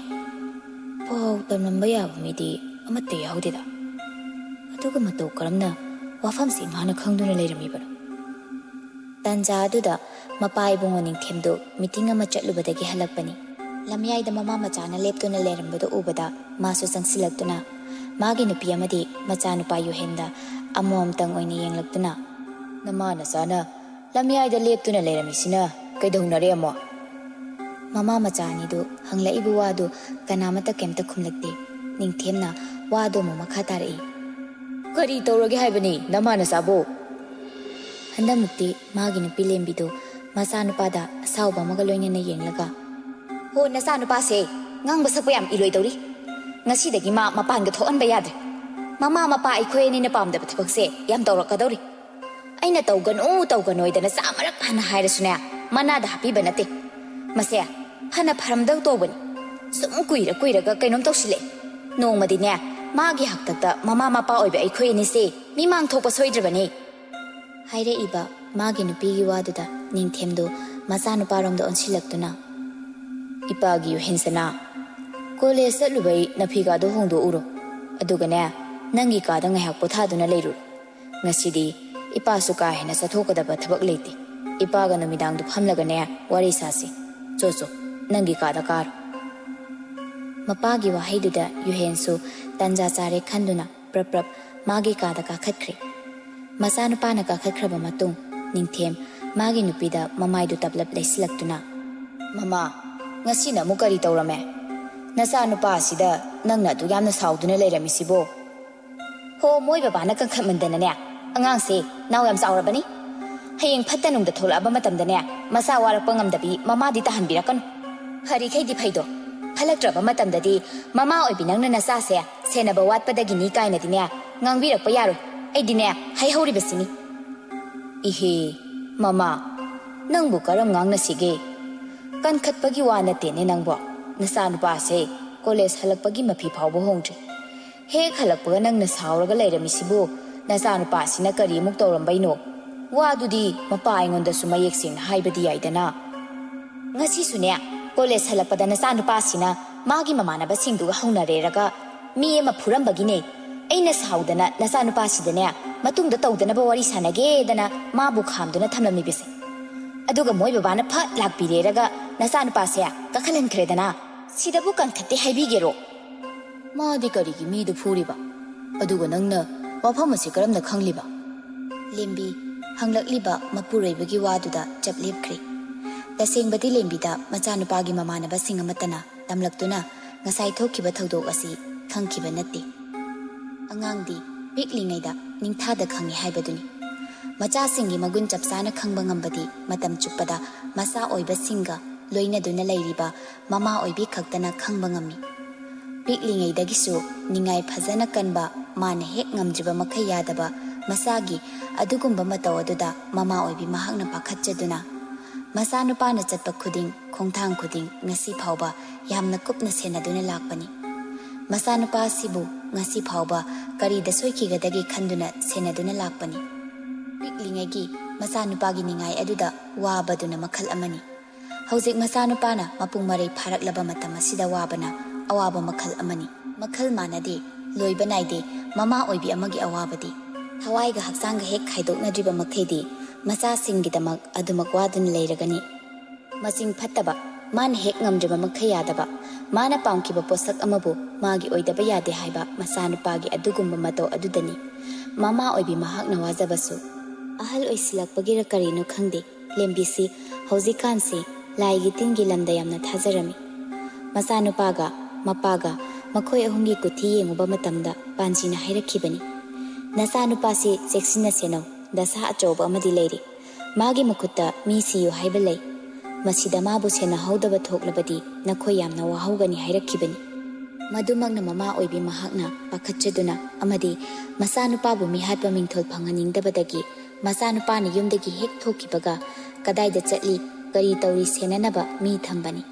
ꯄꯥꯎ ꯇꯝꯂꯝꯕ ꯌꯥꯕ ꯃꯤꯗꯤ ꯑꯃꯠꯇ ꯌꯥꯎꯗꯦꯗ꯫ ꯑꯗꯨꯒ ꯃꯇꯧ ꯀꯔꯝꯅ ꯋꯥꯐꯝꯁꯤ ꯏꯃꯥꯅ ꯈꯪꯗꯨꯅ ꯂꯩꯔꯝꯃꯤꯕꯅꯣ?" ꯇꯥꯟꯖꯥ ꯑꯗꯨꯗ ꯃꯄꯥ ꯏꯕꯨꯡꯉꯣ ꯅꯤꯡꯊꯦꯝꯗꯨ ꯃꯤꯇꯤꯡ ꯑꯃ ꯆꯠꯂꯨꯕꯗꯒꯤ ꯍꯜꯂꯛꯄꯅꯤ꯫ ꯂꯝꯌꯥꯏꯗ ꯃꯃꯥ ꯃꯆꯥꯅ ꯂꯦꯞꯇꯨꯅ ꯂꯩꯔꯝꯕꯗꯨ ꯎꯕꯗ ꯃꯥꯁꯨ ꯆꯪꯁꯤꯜꯂꯛꯇꯨꯅ ꯃꯥꯒꯤ ꯅꯨꯄꯤ ꯑꯃꯗꯤ ꯃꯆꯥꯅꯨꯄꯥ ꯌꯨꯍꯦꯟꯗ ꯑꯃꯣꯝꯇꯪ ꯑꯣꯏꯅ ꯌꯦꯡꯂꯛꯇꯨꯅ, "ꯅꯃꯥ ꯅꯆꯥꯅ ꯂꯝꯌꯥꯏꯗ ꯂꯦꯞꯇꯨꯅ ꯂꯩꯔꯝꯃꯤꯁꯤꯅ ꯀꯩꯗꯧꯅꯔꯦ ꯑꯃꯣ?" ꯃꯃꯥ ꯃꯆꯥ ꯑꯅꯤꯗꯨ ꯍꯪꯂꯛꯏꯕ ꯋꯥꯗꯨ ꯀꯅꯥꯃꯠꯇ ꯀꯩꯝꯇ ꯈꯨꯝꯂꯛꯇꯦ꯫ ꯅꯤꯡꯊꯦꯝꯅ ꯋꯥꯗꯨ ꯑꯃꯨꯛ ꯃꯈꯥ ꯇꯥꯔꯛꯏ, "ꯀꯔꯤ ꯇꯧꯔꯒꯦ ꯍꯥꯏꯕꯅꯤ ꯅꯃꯥ ꯅꯆꯥꯕꯨ?" ꯍꯟꯗꯛꯃꯨꯛꯇꯤ ꯃꯥꯒꯤ ꯅꯨꯄꯤ ꯂꯦꯝꯕꯤꯗꯨ ꯃꯆꯥꯅꯨꯄꯥꯗ ꯑꯁꯥꯎꯕ ꯑꯃꯒ ꯂꯣꯏꯅꯅ ꯌꯦꯡꯂꯒ, "ꯍꯣ, ꯅꯆꯥꯅꯨꯄꯥꯁꯦ ꯉꯥꯡꯕ ꯁꯛꯄ ꯌꯥꯝ ꯏꯂꯣꯏ ꯇꯧꯔꯤ꯫ ꯉꯁꯤꯗꯒꯤ ꯃꯥ ꯃꯄꯥꯟꯒ ꯊꯣꯛꯍꯟꯕ ꯌꯥꯗ꯭ꯔꯦ꯫ ꯃꯃꯥ ꯃꯄꯥ ꯑꯩꯈꯣꯏ ꯑꯅꯤꯅ ꯄꯥꯝꯗꯕ ꯊꯕꯛꯁꯦ ꯌꯥꯝ ꯇꯧꯔꯛꯀꯗꯧꯔꯤ꯫ ꯑꯩꯅ ꯇꯧꯒꯅꯨ ꯇꯧꯒꯅꯣꯏꯗꯅ ꯆꯥꯃꯔꯛ ꯍꯥꯟꯅ ꯍꯥꯏꯔꯁꯨꯅꯦ, ꯃꯅꯥꯗ ꯍꯥꯞꯄꯤꯕ ꯅꯠꯇꯦ꯫ ꯃꯁꯦ ꯐꯅ ꯐꯔꯝꯗꯧ ꯇꯧꯕꯅꯤ꯫ ꯁꯨꯝ ꯀꯨꯏꯔ ꯀꯨꯏꯔꯒ ꯀꯩꯅꯣꯝ ꯇꯧꯁꯤꯜꯂꯛꯑꯦ꯫ ꯅꯣꯡꯃꯗꯤꯅꯦ, ꯃꯥꯒꯤ ꯍꯥꯛꯇꯛꯇ ꯃꯃꯥ ꯃꯄꯥ ꯑꯣꯏꯕ ꯑꯩꯈꯣꯏ ꯑꯅꯤꯁꯦ ꯃꯤꯃꯥꯡ ꯊꯣꯛꯄ ꯁꯣꯏꯗ꯭ꯔꯕꯅꯤ꯫" ꯍꯥꯏꯔꯛꯏꯕ ꯃꯥꯒꯤ ꯅꯨꯄꯤꯒꯤ ꯋꯥꯗꯨꯗ ꯅꯤꯡꯊꯦꯝꯗꯨ ꯃꯆꯥꯅꯨꯄꯥꯔꯣꯝꯗ ꯑꯣꯟꯁꯤꯜꯂꯛꯇꯨꯅ, "ꯏꯄꯥꯒꯤ ꯌꯨꯍꯦꯟꯁꯅꯥ, ꯀꯣꯂꯦꯖ ꯆꯠꯂꯨꯕꯩ ꯅꯐꯤꯒꯥꯗꯣ ꯍꯣꯡꯗꯣꯛꯎꯔꯣ꯫ ꯑꯗꯨꯒꯅꯦ, ꯅꯪꯒꯤ ꯀꯥꯗ ꯉꯥꯏꯍꯥꯛ ꯄꯣꯊꯥꯗꯨꯅ ꯂꯩꯔꯨꯔꯣ꯫ ꯉꯁꯤꯗꯤ ꯏꯄꯥꯁꯨ ꯀꯥ ꯍꯦꯟꯅ ꯆꯠꯊꯣꯛꯀꯗꯕ ꯊꯕꯛ ꯂꯩꯇꯦ꯫ ꯏꯄꯥꯒ ꯅꯨꯃꯤꯗꯥꯡꯗꯨ ꯐꯝꯂꯒꯅꯦ ꯋꯥꯔꯤ ꯁꯥꯁꯤ꯫ ꯆꯣ ꯆꯣ, ꯅꯪꯒꯤ ꯀꯥꯗ ꯀꯥꯔꯣ꯫" ꯃꯄꯥꯒꯤ ꯋꯥꯍꯩꯗꯨꯗ ꯌꯨꯍꯦꯟꯁꯨ ꯇꯥꯟꯖꯥ ꯆꯥꯔꯦ ꯈꯟꯗꯨꯅ ꯄ꯭ꯔꯞ ꯄ꯭ꯔꯞ ꯃꯥꯒꯤ ꯀꯥꯗ ꯀꯥꯈꯠꯈ꯭ꯔꯦ꯫ ꯃꯆꯥꯅꯨꯄꯥꯅ ꯀꯥꯈꯠꯈ꯭ꯔꯕ ꯃꯇꯨꯡ, ꯅꯤꯡꯊꯦꯝ ꯃꯥꯒꯤ ꯅꯨꯄꯤꯗ ꯃꯃꯥꯏꯗꯨ ꯇꯞꯂꯞ ꯂꯩꯁꯤꯜꯂꯛꯇꯨꯅ, "ꯃꯃꯥ, ꯉꯁꯤꯅ ꯑꯃꯨꯛ ꯀꯔꯤ ꯇꯧꯔꯝꯃꯦ? ꯅꯆꯥꯅꯨꯄꯥ ꯑꯁꯤꯗ ꯅꯪꯅ ꯑꯗꯨꯛ ꯌꯥꯝꯅ ꯁꯥꯎꯗꯨꯅ ꯂꯩꯔꯝꯃꯤꯁꯤꯕꯣ?" "ꯍꯣ, ꯃꯣꯏ ꯕꯕꯥꯅ ꯀꯟꯈꯠꯃꯟꯗꯅꯅꯦ, ꯑꯉꯥꯡꯁꯦ ꯅꯥꯎ ꯌꯥꯝ ꯆꯥꯎꯔꯕꯅꯤ꯫ ꯍꯌꯦꯡ ꯐꯠꯇ ꯅꯨꯡꯗ ꯊꯣꯛꯂꯛꯑꯕ ꯃꯇꯝꯗꯅꯦ, ꯃꯆꯥ ꯋꯥꯔꯛꯄ ꯉꯝꯗꯕꯤ ꯃꯃꯥꯗꯤ ꯇꯥꯍꯟꯕꯤꯔꯛꯀꯅꯨ꯫ ꯐꯔꯤꯈꯩꯗꯤ ꯐꯩꯗꯣ, ꯐꯠꯂꯛꯇ꯭ꯔꯕ ꯃꯇꯝꯗꯗꯤ ꯃꯃꯥ ꯑꯣꯏꯕꯤ ꯅꯪꯅ ꯅꯆꯥꯁꯦ ꯁꯦꯟꯅꯕ ꯋꯥꯠꯄꯗꯒꯤꯅꯤ ꯀꯥꯏꯅꯗꯤꯅꯦ ꯉꯥꯡꯕꯤꯔꯛꯄ ꯌꯥꯔꯣꯏ꯫ ꯑꯩꯗꯤꯅꯦ ꯍꯥꯏꯍꯧꯔꯤꯕꯁꯤꯅꯤ꯫" "ꯏꯍꯦ, ꯃꯃꯥ, ꯅꯪꯕꯨ ꯀꯔꯝ ꯉꯥꯡꯅꯁꯤꯒꯦ? ꯀꯟꯈꯠꯄꯒꯤ ꯋꯥ ꯅꯠꯇꯦꯅꯦ ꯅꯪꯕꯣ꯫ ꯅꯆꯥꯅꯨꯄꯥꯁꯦ ꯀꯣꯂꯦꯖ ꯍꯜꯂꯛꯄꯒꯤ ꯃꯐꯤ ꯐꯥꯎꯕ ꯍꯣꯡꯗ꯭ꯔꯤ꯫ ꯍꯦꯛ ꯍꯜꯂꯛꯄꯒ ꯅꯪꯅ ꯁꯥꯎꯔꯒ ꯂꯩꯔꯝꯃꯤꯁꯤꯕꯨ ꯅꯆꯥꯅꯨꯄꯥꯁꯤꯅ ꯀꯔꯤꯃꯨꯛ ꯇꯧꯔꯝꯕꯩꯅꯣ? ꯋꯥꯗꯨꯗꯤ ꯃꯄꯥ ꯑꯩꯉꯣꯟꯗꯁꯨ ꯃꯌꯦꯛ ꯁꯦꯡꯅ ꯍꯥꯏꯕꯗꯤ ꯌꯥꯏꯗꯅ꯫ ꯉꯁꯤꯁꯨꯅꯦ, ꯀꯣꯂꯦꯖ ꯍꯜꯂꯛꯄꯗ ꯅꯆꯥꯅꯨꯄꯥꯁꯤꯅ ꯃꯥꯒꯤ ꯃꯃꯥꯟꯅꯕꯁꯤꯡꯗꯨꯒ ꯍꯧꯅꯔꯦꯔꯒ ꯃꯤ ꯑꯃ ꯐꯨꯔꯝꯕꯒꯤꯅꯦ꯫ ꯑꯩꯅ ꯁꯥꯎꯗꯅ ꯅꯆꯥꯅꯨꯄꯥꯁꯤꯗꯅꯦ, ꯃꯇꯨꯡꯗ ꯇꯧꯗꯅꯕ ꯋꯥꯔꯤ ꯁꯥꯟꯅꯒꯦꯗꯅ ꯃꯥꯕꯨ ꯈꯥꯝꯗꯨꯅ ꯊꯝꯂꯝꯃꯤꯕꯁꯦ꯫ ꯑꯗꯨꯒ ꯃꯣꯏ ꯕꯕꯥꯅ ꯐꯠ ꯂꯥꯛꯄꯤꯔꯦꯔꯒ ꯅꯆꯥꯅꯨꯄꯥꯁꯦ ꯀꯥꯈꯠꯍꯟꯈ꯭ꯔꯦꯗꯅ꯫ ꯁꯤꯗꯕꯨ ꯀꯟꯈꯠꯇꯦ ꯍꯥꯏꯕꯤꯒꯦꯔꯣ? ꯃꯥꯗꯤ ꯀꯔꯤꯒꯤ ꯃꯤꯗꯨ ꯐꯨꯔꯤꯕ? ꯑꯗꯨꯒ ꯅꯪꯅ ꯋꯥꯐꯝ ꯑꯁꯤ ꯀꯔꯝꯅ ꯈꯪꯂꯤꯕ? ꯂꯦꯝꯕꯤ ꯍꯪꯂꯛꯂꯤꯕ ꯃꯄꯨꯔꯣꯏꯕꯒꯤ ꯋꯥꯗꯨꯗ ꯆꯞ ꯂꯦꯞꯈ꯭ꯔꯦ꯫ ꯇꯁꯦꯡꯕꯗꯤ ꯂꯦꯝꯕꯤꯗ ꯃꯆꯥꯅꯨꯄꯥꯒꯤ ꯃꯃꯥꯟꯅꯕꯁꯤꯡ ꯑꯃꯠꯇꯅ ꯇꯝꯂꯛꯇꯨꯅ ꯉꯁꯥꯏ ꯊꯣꯛꯈꯤꯕ ꯊꯧꯗꯣꯛ ꯑꯁꯤ ꯈꯪꯈꯤꯕ ꯅꯠꯇꯦ꯫ ꯑꯉꯥꯡꯗꯤ ꯄꯤꯛꯂꯤꯉꯩꯗ ꯅꯤꯡꯊꯥꯗ ꯈꯪꯏ ꯍꯥꯏꯕꯗꯨꯅꯤ꯫ ꯃꯆꯥꯁꯤꯡꯒꯤ ꯃꯒꯨꯟ ꯆꯞ ꯆꯥꯅ ꯈꯪꯕ ꯉꯝꯕꯗꯤ ꯃꯇꯝ ꯆꯨꯞꯄꯗ ꯃꯆꯥ ꯑꯣꯏꯕꯁꯤꯡꯒ ꯂꯣꯏꯅꯗꯨꯅ ꯂꯩꯔꯤꯕ ꯃꯃꯥ ꯑꯣꯏꯕꯤ ꯈꯛꯇꯅ ꯈꯪꯕ ꯉꯝꯃꯤ꯫ ꯄꯤꯛꯂꯤꯉꯩꯗꯒꯤꯁꯨ ꯅꯤꯡꯉꯥꯏ ꯐꯖꯅ ꯀꯟꯕ, ꯃꯥꯅ ꯍꯦꯛ ꯉꯝꯗ꯭ꯔꯤꯕ ꯃꯈꯩ ꯌꯥꯗꯕ ꯃꯆꯥꯒꯤ ꯑꯗꯨꯒꯨꯝꯕ ꯃꯇꯧ ꯑꯗꯨꯗ ꯃꯃꯥ ꯑꯣꯏꯕꯤ ꯃꯍꯥꯛꯅ ꯄꯥꯈꯠꯆꯗꯨꯅ, ꯃꯆꯥꯅꯨꯄꯥꯅ ꯆꯠꯄ ꯈꯨꯗꯤꯡ, ꯈꯣꯡꯊꯥꯡ ꯈꯨꯗꯤꯡ ꯉꯁꯤ ꯐꯥꯎꯕ ꯌꯥꯝꯅ ꯀꯨꯞꯅ ꯁꯦꯟꯅꯗꯨꯅ ꯂꯥꯛꯄꯅꯤ꯫ ꯃꯆꯥꯅꯨꯄꯥ ꯑꯁꯤꯕꯨ ꯉꯁꯤ ꯐꯥꯎꯕ ꯀꯔꯤꯗ ꯁꯣꯏꯈꯤꯒꯗꯒꯦ ꯈꯟꯗꯨꯅ ꯁꯦꯟꯅꯗꯨꯅ ꯂꯥꯛꯄꯅꯤ꯫ ꯄꯤꯛꯂꯤꯉꯩꯒꯤ ꯃꯆꯥꯅꯨꯄꯥꯒꯤ ꯅꯤꯡꯉꯥꯏ ꯑꯗꯨꯗ ꯋꯥꯕꯗꯨꯅ ꯃꯈꯜ ꯑꯃꯅꯤ꯫ ꯍꯧꯖꯤꯛ ꯃꯆꯥꯅꯨꯄꯥꯅ ꯃꯄꯨꯡ ꯃꯔꯩ ꯐꯥꯔꯛꯂꯕ ꯃꯇꯝ ꯑꯁꯤꯗ ꯋꯥꯕꯅ ꯑꯋꯥꯕ ꯃꯈꯜ ꯑꯃꯅꯤ꯫ ꯃꯈꯜ ꯃꯥꯟꯅꯗꯦ, ꯂꯣꯏꯕ ꯅꯥꯏꯗꯦ ꯃꯃꯥ ꯑꯣꯏꯕꯤ ꯑꯃꯒꯤ ꯑꯋꯥꯕꯗꯤ꯫ ꯊꯋꯥꯏꯒ ꯍꯛꯆꯥꯡꯒ ꯍꯦꯛ ꯈꯥꯏꯗꯣꯛꯅꯗ꯭ꯔꯤꯕ ꯃꯈꯩꯗꯤ ꯃꯆꯥꯁꯤꯡꯒꯤꯗꯃꯛ ꯑꯗꯨꯃꯛ ꯋꯥꯗꯨꯅ ꯂꯩꯔꯒꯅꯤ꯫ ꯃꯆꯤꯡ ꯐꯠꯇꯕ, ꯃꯥꯅ ꯍꯦꯛ ꯉꯝꯗ꯭ꯔꯤꯕ ꯃꯈꯩ ꯌꯥꯗꯕ, ꯃꯥꯅ ꯄꯥꯝꯈꯤꯕ ꯄꯣꯠꯁꯛ ꯑꯃꯕꯨ ꯃꯥꯒꯤ ꯑꯣꯏꯗꯕ ꯌꯥꯗꯦ ꯍꯥꯏꯕ ꯃꯆꯥꯅꯨꯄꯥꯒꯤ ꯑꯗꯨꯒꯨꯝꯕ ꯃꯇꯧ ꯑꯗꯨꯗꯅꯤ ꯃꯃꯥ ꯑꯣꯏꯕꯤ ꯃꯍꯥꯛꯅ ꯋꯥꯖꯕꯁꯨ꯫ ꯑꯍꯜ ꯑꯣꯏꯁꯤꯜꯂꯛꯄꯒꯤꯔ ꯀꯔꯤꯅꯣ ꯈꯪꯗꯦ, ꯂꯦꯝꯕꯤꯁꯤ ꯍꯧꯖꯤꯛꯀꯥꯟꯁꯤ ꯂꯥꯏꯒꯤ ꯇꯤꯟꯒꯤ ꯂꯝꯗ ꯌꯥꯝꯅ ꯊꯥꯖꯔꯝꯃꯤ꯫ ꯃꯆꯥꯅꯨꯄꯥꯒ ꯃꯄꯥꯒ ꯃꯈꯣꯏ ꯑꯍꯨꯝꯒꯤ ꯀꯨꯊꯤ ꯌꯦꯡꯉꯨꯕ ꯃꯇꯝꯗ ꯄꯥꯟꯖꯤꯅ ꯍꯥꯏꯔꯛꯈꯤꯕꯅꯤ, "ꯅꯆꯥꯅꯨꯄꯥꯁꯤ ꯆꯦꯛꯁꯤꯟꯅ ꯁꯦꯟꯅꯧ, ꯗꯁꯥ ꯑꯆꯧꯕ ꯑꯃꯗꯤ ꯂꯩꯔꯤ꯫ ꯃꯥꯒꯤ ꯃꯈꯨꯠꯇ ꯃꯤ ꯁꯤꯌꯨ ꯍꯥꯏꯕ ꯂꯩ꯫ ꯃꯁꯤꯗ ꯃꯥꯕꯨ ꯁꯦꯟꯅꯍꯧꯗꯕ ꯊꯣꯛꯂꯕꯗꯤ ꯅꯈꯣꯏ ꯌꯥꯝꯅ ꯋꯥꯍꯧꯒꯅꯤ" ꯍꯥꯏꯔꯛꯈꯤꯕꯅꯤ꯫ ꯃꯗꯨꯃꯛꯅ ꯃꯃꯥ ꯑꯣꯏꯕꯤ ꯃꯍꯥꯛꯅ ꯄꯥꯈꯠꯆꯗꯨꯅ ꯑꯃꯗꯤ ꯃꯆꯥꯅꯨꯄꯥꯕꯨ ꯃꯤꯍꯥꯠꯄ ꯃꯤꯡꯊꯣꯜ ꯐꯪꯍꯟꯅꯤꯡꯗꯕꯗꯒꯤ ꯃꯆꯥꯅꯨꯄꯥꯅ ꯌꯨꯝꯗꯒꯤ ꯍꯦꯛ ꯊꯣꯛꯈꯤꯕꯒ ꯀꯗꯥꯏꯗ ꯆꯠꯂꯤ, ꯀꯔꯤ ꯇꯧꯔꯤ ꯁꯦꯟꯅꯅꯕ ꯃꯤ ꯊꯝꯕꯅꯤ꯫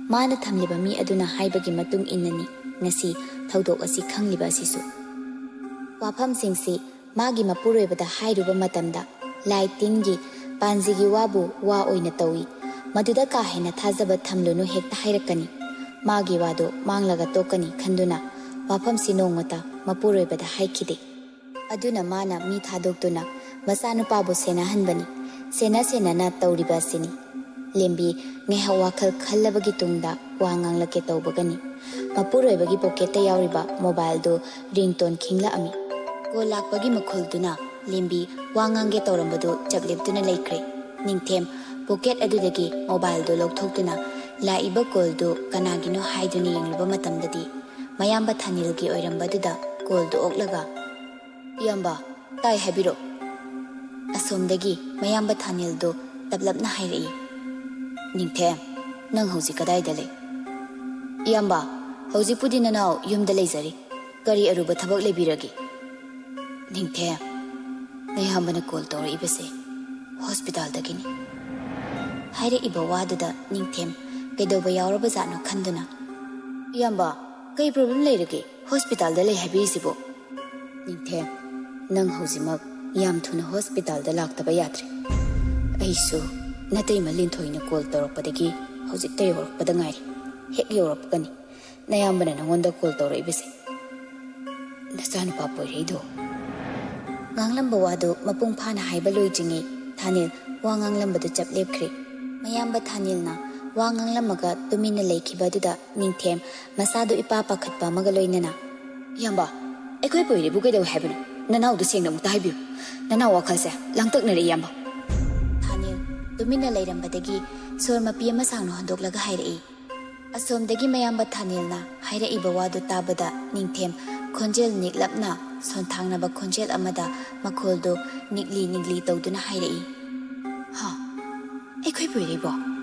ꯃꯥꯅ ꯊꯝꯂꯤꯕ ꯃꯤ ꯑꯗꯨꯅ ꯍꯥꯏꯕꯒꯤ ꯃꯇꯨꯡ ꯏꯟꯅꯅꯤ ꯉꯁꯤ ꯊꯧꯗꯣꯛ ꯑꯁꯤ ꯈꯪꯂꯤꯕ ꯑꯁꯤꯁꯨ꯫ ꯋꯥꯐꯝꯁꯤꯡꯁꯤ ꯃꯥꯒꯤ ꯃꯄꯨꯔꯣꯏꯕꯗ ꯍꯥꯏꯔꯨꯕ ꯃꯇꯝꯗ, "ꯂꯥꯏ ꯇꯤꯟꯒꯤ ꯄꯥꯟꯖꯤꯒꯤ ꯋꯥꯕꯨ ꯋꯥ ꯑꯣꯏꯅ ꯇꯧꯏ, ꯃꯗꯨꯗ ꯀꯥ ꯍꯦꯟꯅ ꯊꯥꯖꯕ ꯊꯝꯂꯨꯅꯨ" ꯍꯦꯛꯇ ꯍꯥꯏꯔꯛꯀꯅꯤ꯫ ꯃꯥꯒꯤ ꯋꯥꯗꯨ ꯃꯥꯡꯂꯒ ꯇꯣꯛꯀꯅꯤ ꯈꯟꯗꯨꯅ ꯋꯥꯐꯝꯁꯤ ꯅꯣꯡꯃꯇ ꯃꯄꯨꯔꯣꯏꯕꯗ ꯍꯥꯏꯈꯤꯗꯦ꯫ ꯑꯗꯨꯅ ꯃꯥꯅ ꯃꯤ ꯊꯥꯗꯣꯛꯇꯨꯅ ꯃꯆꯥꯅꯨꯄꯥꯕꯨ ꯁꯦꯟꯅꯍꯟꯕꯅꯤ꯫ ꯁꯦꯟꯅ ꯁꯦꯟꯅꯅ ꯇꯧꯔꯤꯕ ꯑꯁꯤꯅꯤ꯫ ꯂꯦꯝꯕꯤ ꯉꯥꯏꯍꯥꯛ ꯋꯥꯈꯜ ꯈꯜꯂꯕꯒꯤ ꯇꯨꯡꯗ ꯋꯥ ꯉꯥꯡꯂꯛꯀꯦ ꯇꯧꯕꯒꯅꯤ꯫ ꯃꯄꯨꯔꯣꯏꯕꯒꯤ ꯄꯣꯀꯦꯠꯇ ꯌꯥꯎꯔꯤꯕ ꯃꯣꯕꯥꯏꯜꯗꯨ ꯔꯤꯡꯇꯣꯟ ꯈꯤꯡꯂꯛꯑꯝꯃꯤ꯫ ꯀꯣꯜ ꯂꯥꯛꯄꯒꯤ ꯃꯈꯣꯜꯗꯨꯅ ꯂꯦꯝꯕꯤ ꯋꯥ ꯉꯥꯡꯒꯦ ꯇꯧꯔꯝꯕꯗꯨ ꯆꯞ ꯂꯦꯞꯇꯨꯅ ꯂꯩꯈ꯭ꯔꯦ꯫ ꯅꯤꯡꯊꯦꯝ ꯄꯣꯀꯦꯠ ꯑꯗꯨꯗꯒꯤ ꯃꯣꯕꯥꯏꯜꯗꯨ ꯂꯧꯊꯣꯛꯇꯨꯅ ꯂꯥꯛꯏꯕ ꯀꯣꯜꯗꯨ ꯀꯅꯥꯒꯤꯅꯣ ꯍꯥꯏꯗꯨꯅ ꯌꯦꯡꯂꯨꯕ ꯃꯇꯝꯗꯗꯤ ꯃꯌꯥꯝꯕ ꯊꯥꯅꯤꯜꯒꯤ ꯑꯣꯏꯔꯝꯕꯗꯨꯗ ꯀꯣꯜꯗꯨ ꯑꯣꯛꯂꯒ, "ꯏꯌꯥꯝꯕ, ꯇꯥꯏ, ꯍꯥꯏꯕꯤꯔꯣ꯫" ꯑꯁꯣꯝꯗꯒꯤ ꯃꯌꯥꯝꯕ ꯊꯥꯅꯤꯜꯗꯨ ꯇꯞꯂꯞꯅ ꯍꯥꯏꯔꯛꯏ, "ꯅꯤꯡꯊꯦꯝ, ꯅꯪ ꯍꯧꯖꯤꯛ ꯀꯗꯥꯏꯗ ꯂꯩ?" "ꯏꯌꯥꯝꯕ, ꯍꯧꯖꯤꯛꯄꯨꯗꯤ ꯅꯅꯥꯎ ꯌꯨꯝꯗ ꯂꯩꯖꯔꯤ꯫ ꯀꯔꯤ ꯑꯔꯨꯕ ꯊꯕꯛ ꯂꯩꯕꯤꯔꯒꯦ?" "ꯅꯤꯡꯊꯦꯝ, ꯅꯌꯥꯝꯕꯅ ꯀꯣꯜ ꯇꯧꯔꯛꯏꯕꯁꯦ ꯍꯣꯁꯄꯤꯇꯥꯜꯗꯒꯤꯅꯤ꯫" ꯍꯥꯏꯔꯛꯏꯕ ꯋꯥꯗꯨꯗ ꯅꯤꯡꯊꯦꯝ ꯀꯩꯗꯧꯕ ꯌꯥꯎꯔꯕꯖꯥꯠꯅꯣ ꯈꯟꯗꯨꯅ, "ꯏꯌꯥꯝꯕ, ꯀꯩ ꯄ꯭ꯔꯣꯕ꯭ꯂꯦꯝ ꯂꯩꯔꯒꯦ ꯍꯣꯁꯄꯤꯇꯥꯜꯗ ꯂꯩ ꯍꯥꯏꯕꯤꯔꯤꯁꯤꯕꯣ?" "ꯅꯤꯡꯊꯦꯝ, ꯅꯪ ꯍꯧꯖꯤꯛꯃꯛ ꯌꯥꯝ ꯊꯨꯅ ꯍꯣꯁꯄꯤꯇꯥꯜꯗ ꯂꯥꯛꯇꯕ ꯌꯥꯗ꯭ꯔꯦ꯫ ꯑꯩꯁꯨ ꯅꯇꯩꯃ ꯂꯤꯟꯊꯣꯏꯅ ꯀꯣꯜ ꯇꯧꯔꯛꯄꯗꯒꯤ ꯍꯧꯖꯤꯛꯇ ꯌꯧꯔꯛꯄꯗ ꯉꯥꯏꯔꯤ꯫ ꯍꯦꯛ ꯌꯧꯔꯛꯄꯒꯅꯤ ꯅꯌꯥꯝꯕꯅ ꯅꯉꯣꯟꯗ ꯀꯣꯜ ꯇꯧꯔꯛꯏꯕꯁꯦ꯫ ꯅꯆꯥꯅꯨꯄꯥ ꯄꯣꯏꯔꯩꯗꯣ꯫" ꯉꯥꯡꯂꯝꯕ ꯋꯥꯗꯨ ꯃꯄꯨꯡ ꯐꯥꯅ ꯍꯥꯏꯕ ꯂꯣꯏꯗ꯭ꯔꯤꯉꯩ ꯊꯥꯅꯤꯜ ꯋꯥ ꯉꯥꯡꯂꯝꯕꯗꯨ ꯆꯞ ꯂꯦꯞꯈ꯭ꯔꯦ꯫ ꯃꯌꯥꯝꯕ ꯊꯥꯅꯤꯜꯅ ꯋꯥ ꯉꯥꯡꯂꯝꯃꯒ ꯇꯨꯃꯤꯟꯅ ꯂꯩꯈꯤꯕ ꯑꯗꯨꯗ ꯅꯤꯡꯊꯦꯝ ꯃꯁꯥꯗꯨ ꯏꯄꯥ ꯄꯥꯈꯠꯄ ꯑꯃꯒ ꯂꯣꯏꯅꯅ, "ꯏꯌꯥꯝꯕ, ꯑꯩꯈꯣꯏ ꯄꯣꯏꯔꯩꯕꯨ ꯀꯩꯗꯧꯏ ꯍꯥꯏꯕꯅꯣ? ꯅꯅꯥꯎꯗꯨ ꯁꯦꯡꯅ ꯑꯃꯨꯛꯇ ꯍꯥꯏꯕꯤꯌꯨ꯫ ꯅꯅꯥꯎ ꯋꯥꯈꯜꯁꯦ ꯂꯥꯡꯇꯛꯅꯔꯦ, ꯏꯌꯥꯝꯕ꯫" ꯊꯥꯅꯤꯜ ꯇꯨꯃꯤꯟꯅ ꯂꯩꯔꯝꯕꯗꯒꯤ ꯁꯣꯔ ꯃꯄꯤ ꯑꯃ ꯁꯥꯡꯅ ꯍꯣꯟꯗꯣꯛꯂꯒ ꯍꯥꯏꯔꯛꯏ꯫ ꯑꯁꯣꯝꯗꯒꯤ ꯃꯌꯥꯝꯕ ꯊꯥꯅꯤꯜꯅ ꯍꯥꯏꯔꯛꯏꯕ ꯋꯥꯗꯨ ꯇꯥꯕꯗ ꯅꯤꯡꯊꯦꯝ ꯈꯣꯟꯖꯦꯜ ꯅꯤꯛꯂꯞꯅ ꯁꯣꯟꯊꯥꯡꯅꯕ ꯈꯣꯟꯖꯦꯜ ꯑꯃꯗ ꯃꯈꯣꯜꯗꯨ ꯅꯤꯛꯂꯤ ꯅꯤꯛꯂꯤ ꯇꯧꯗꯨꯅ ꯍꯥꯏꯔꯛꯏ, "ꯍꯥ, ꯑꯩꯈꯣꯏ ꯄꯣꯏꯔꯩꯕꯣ?"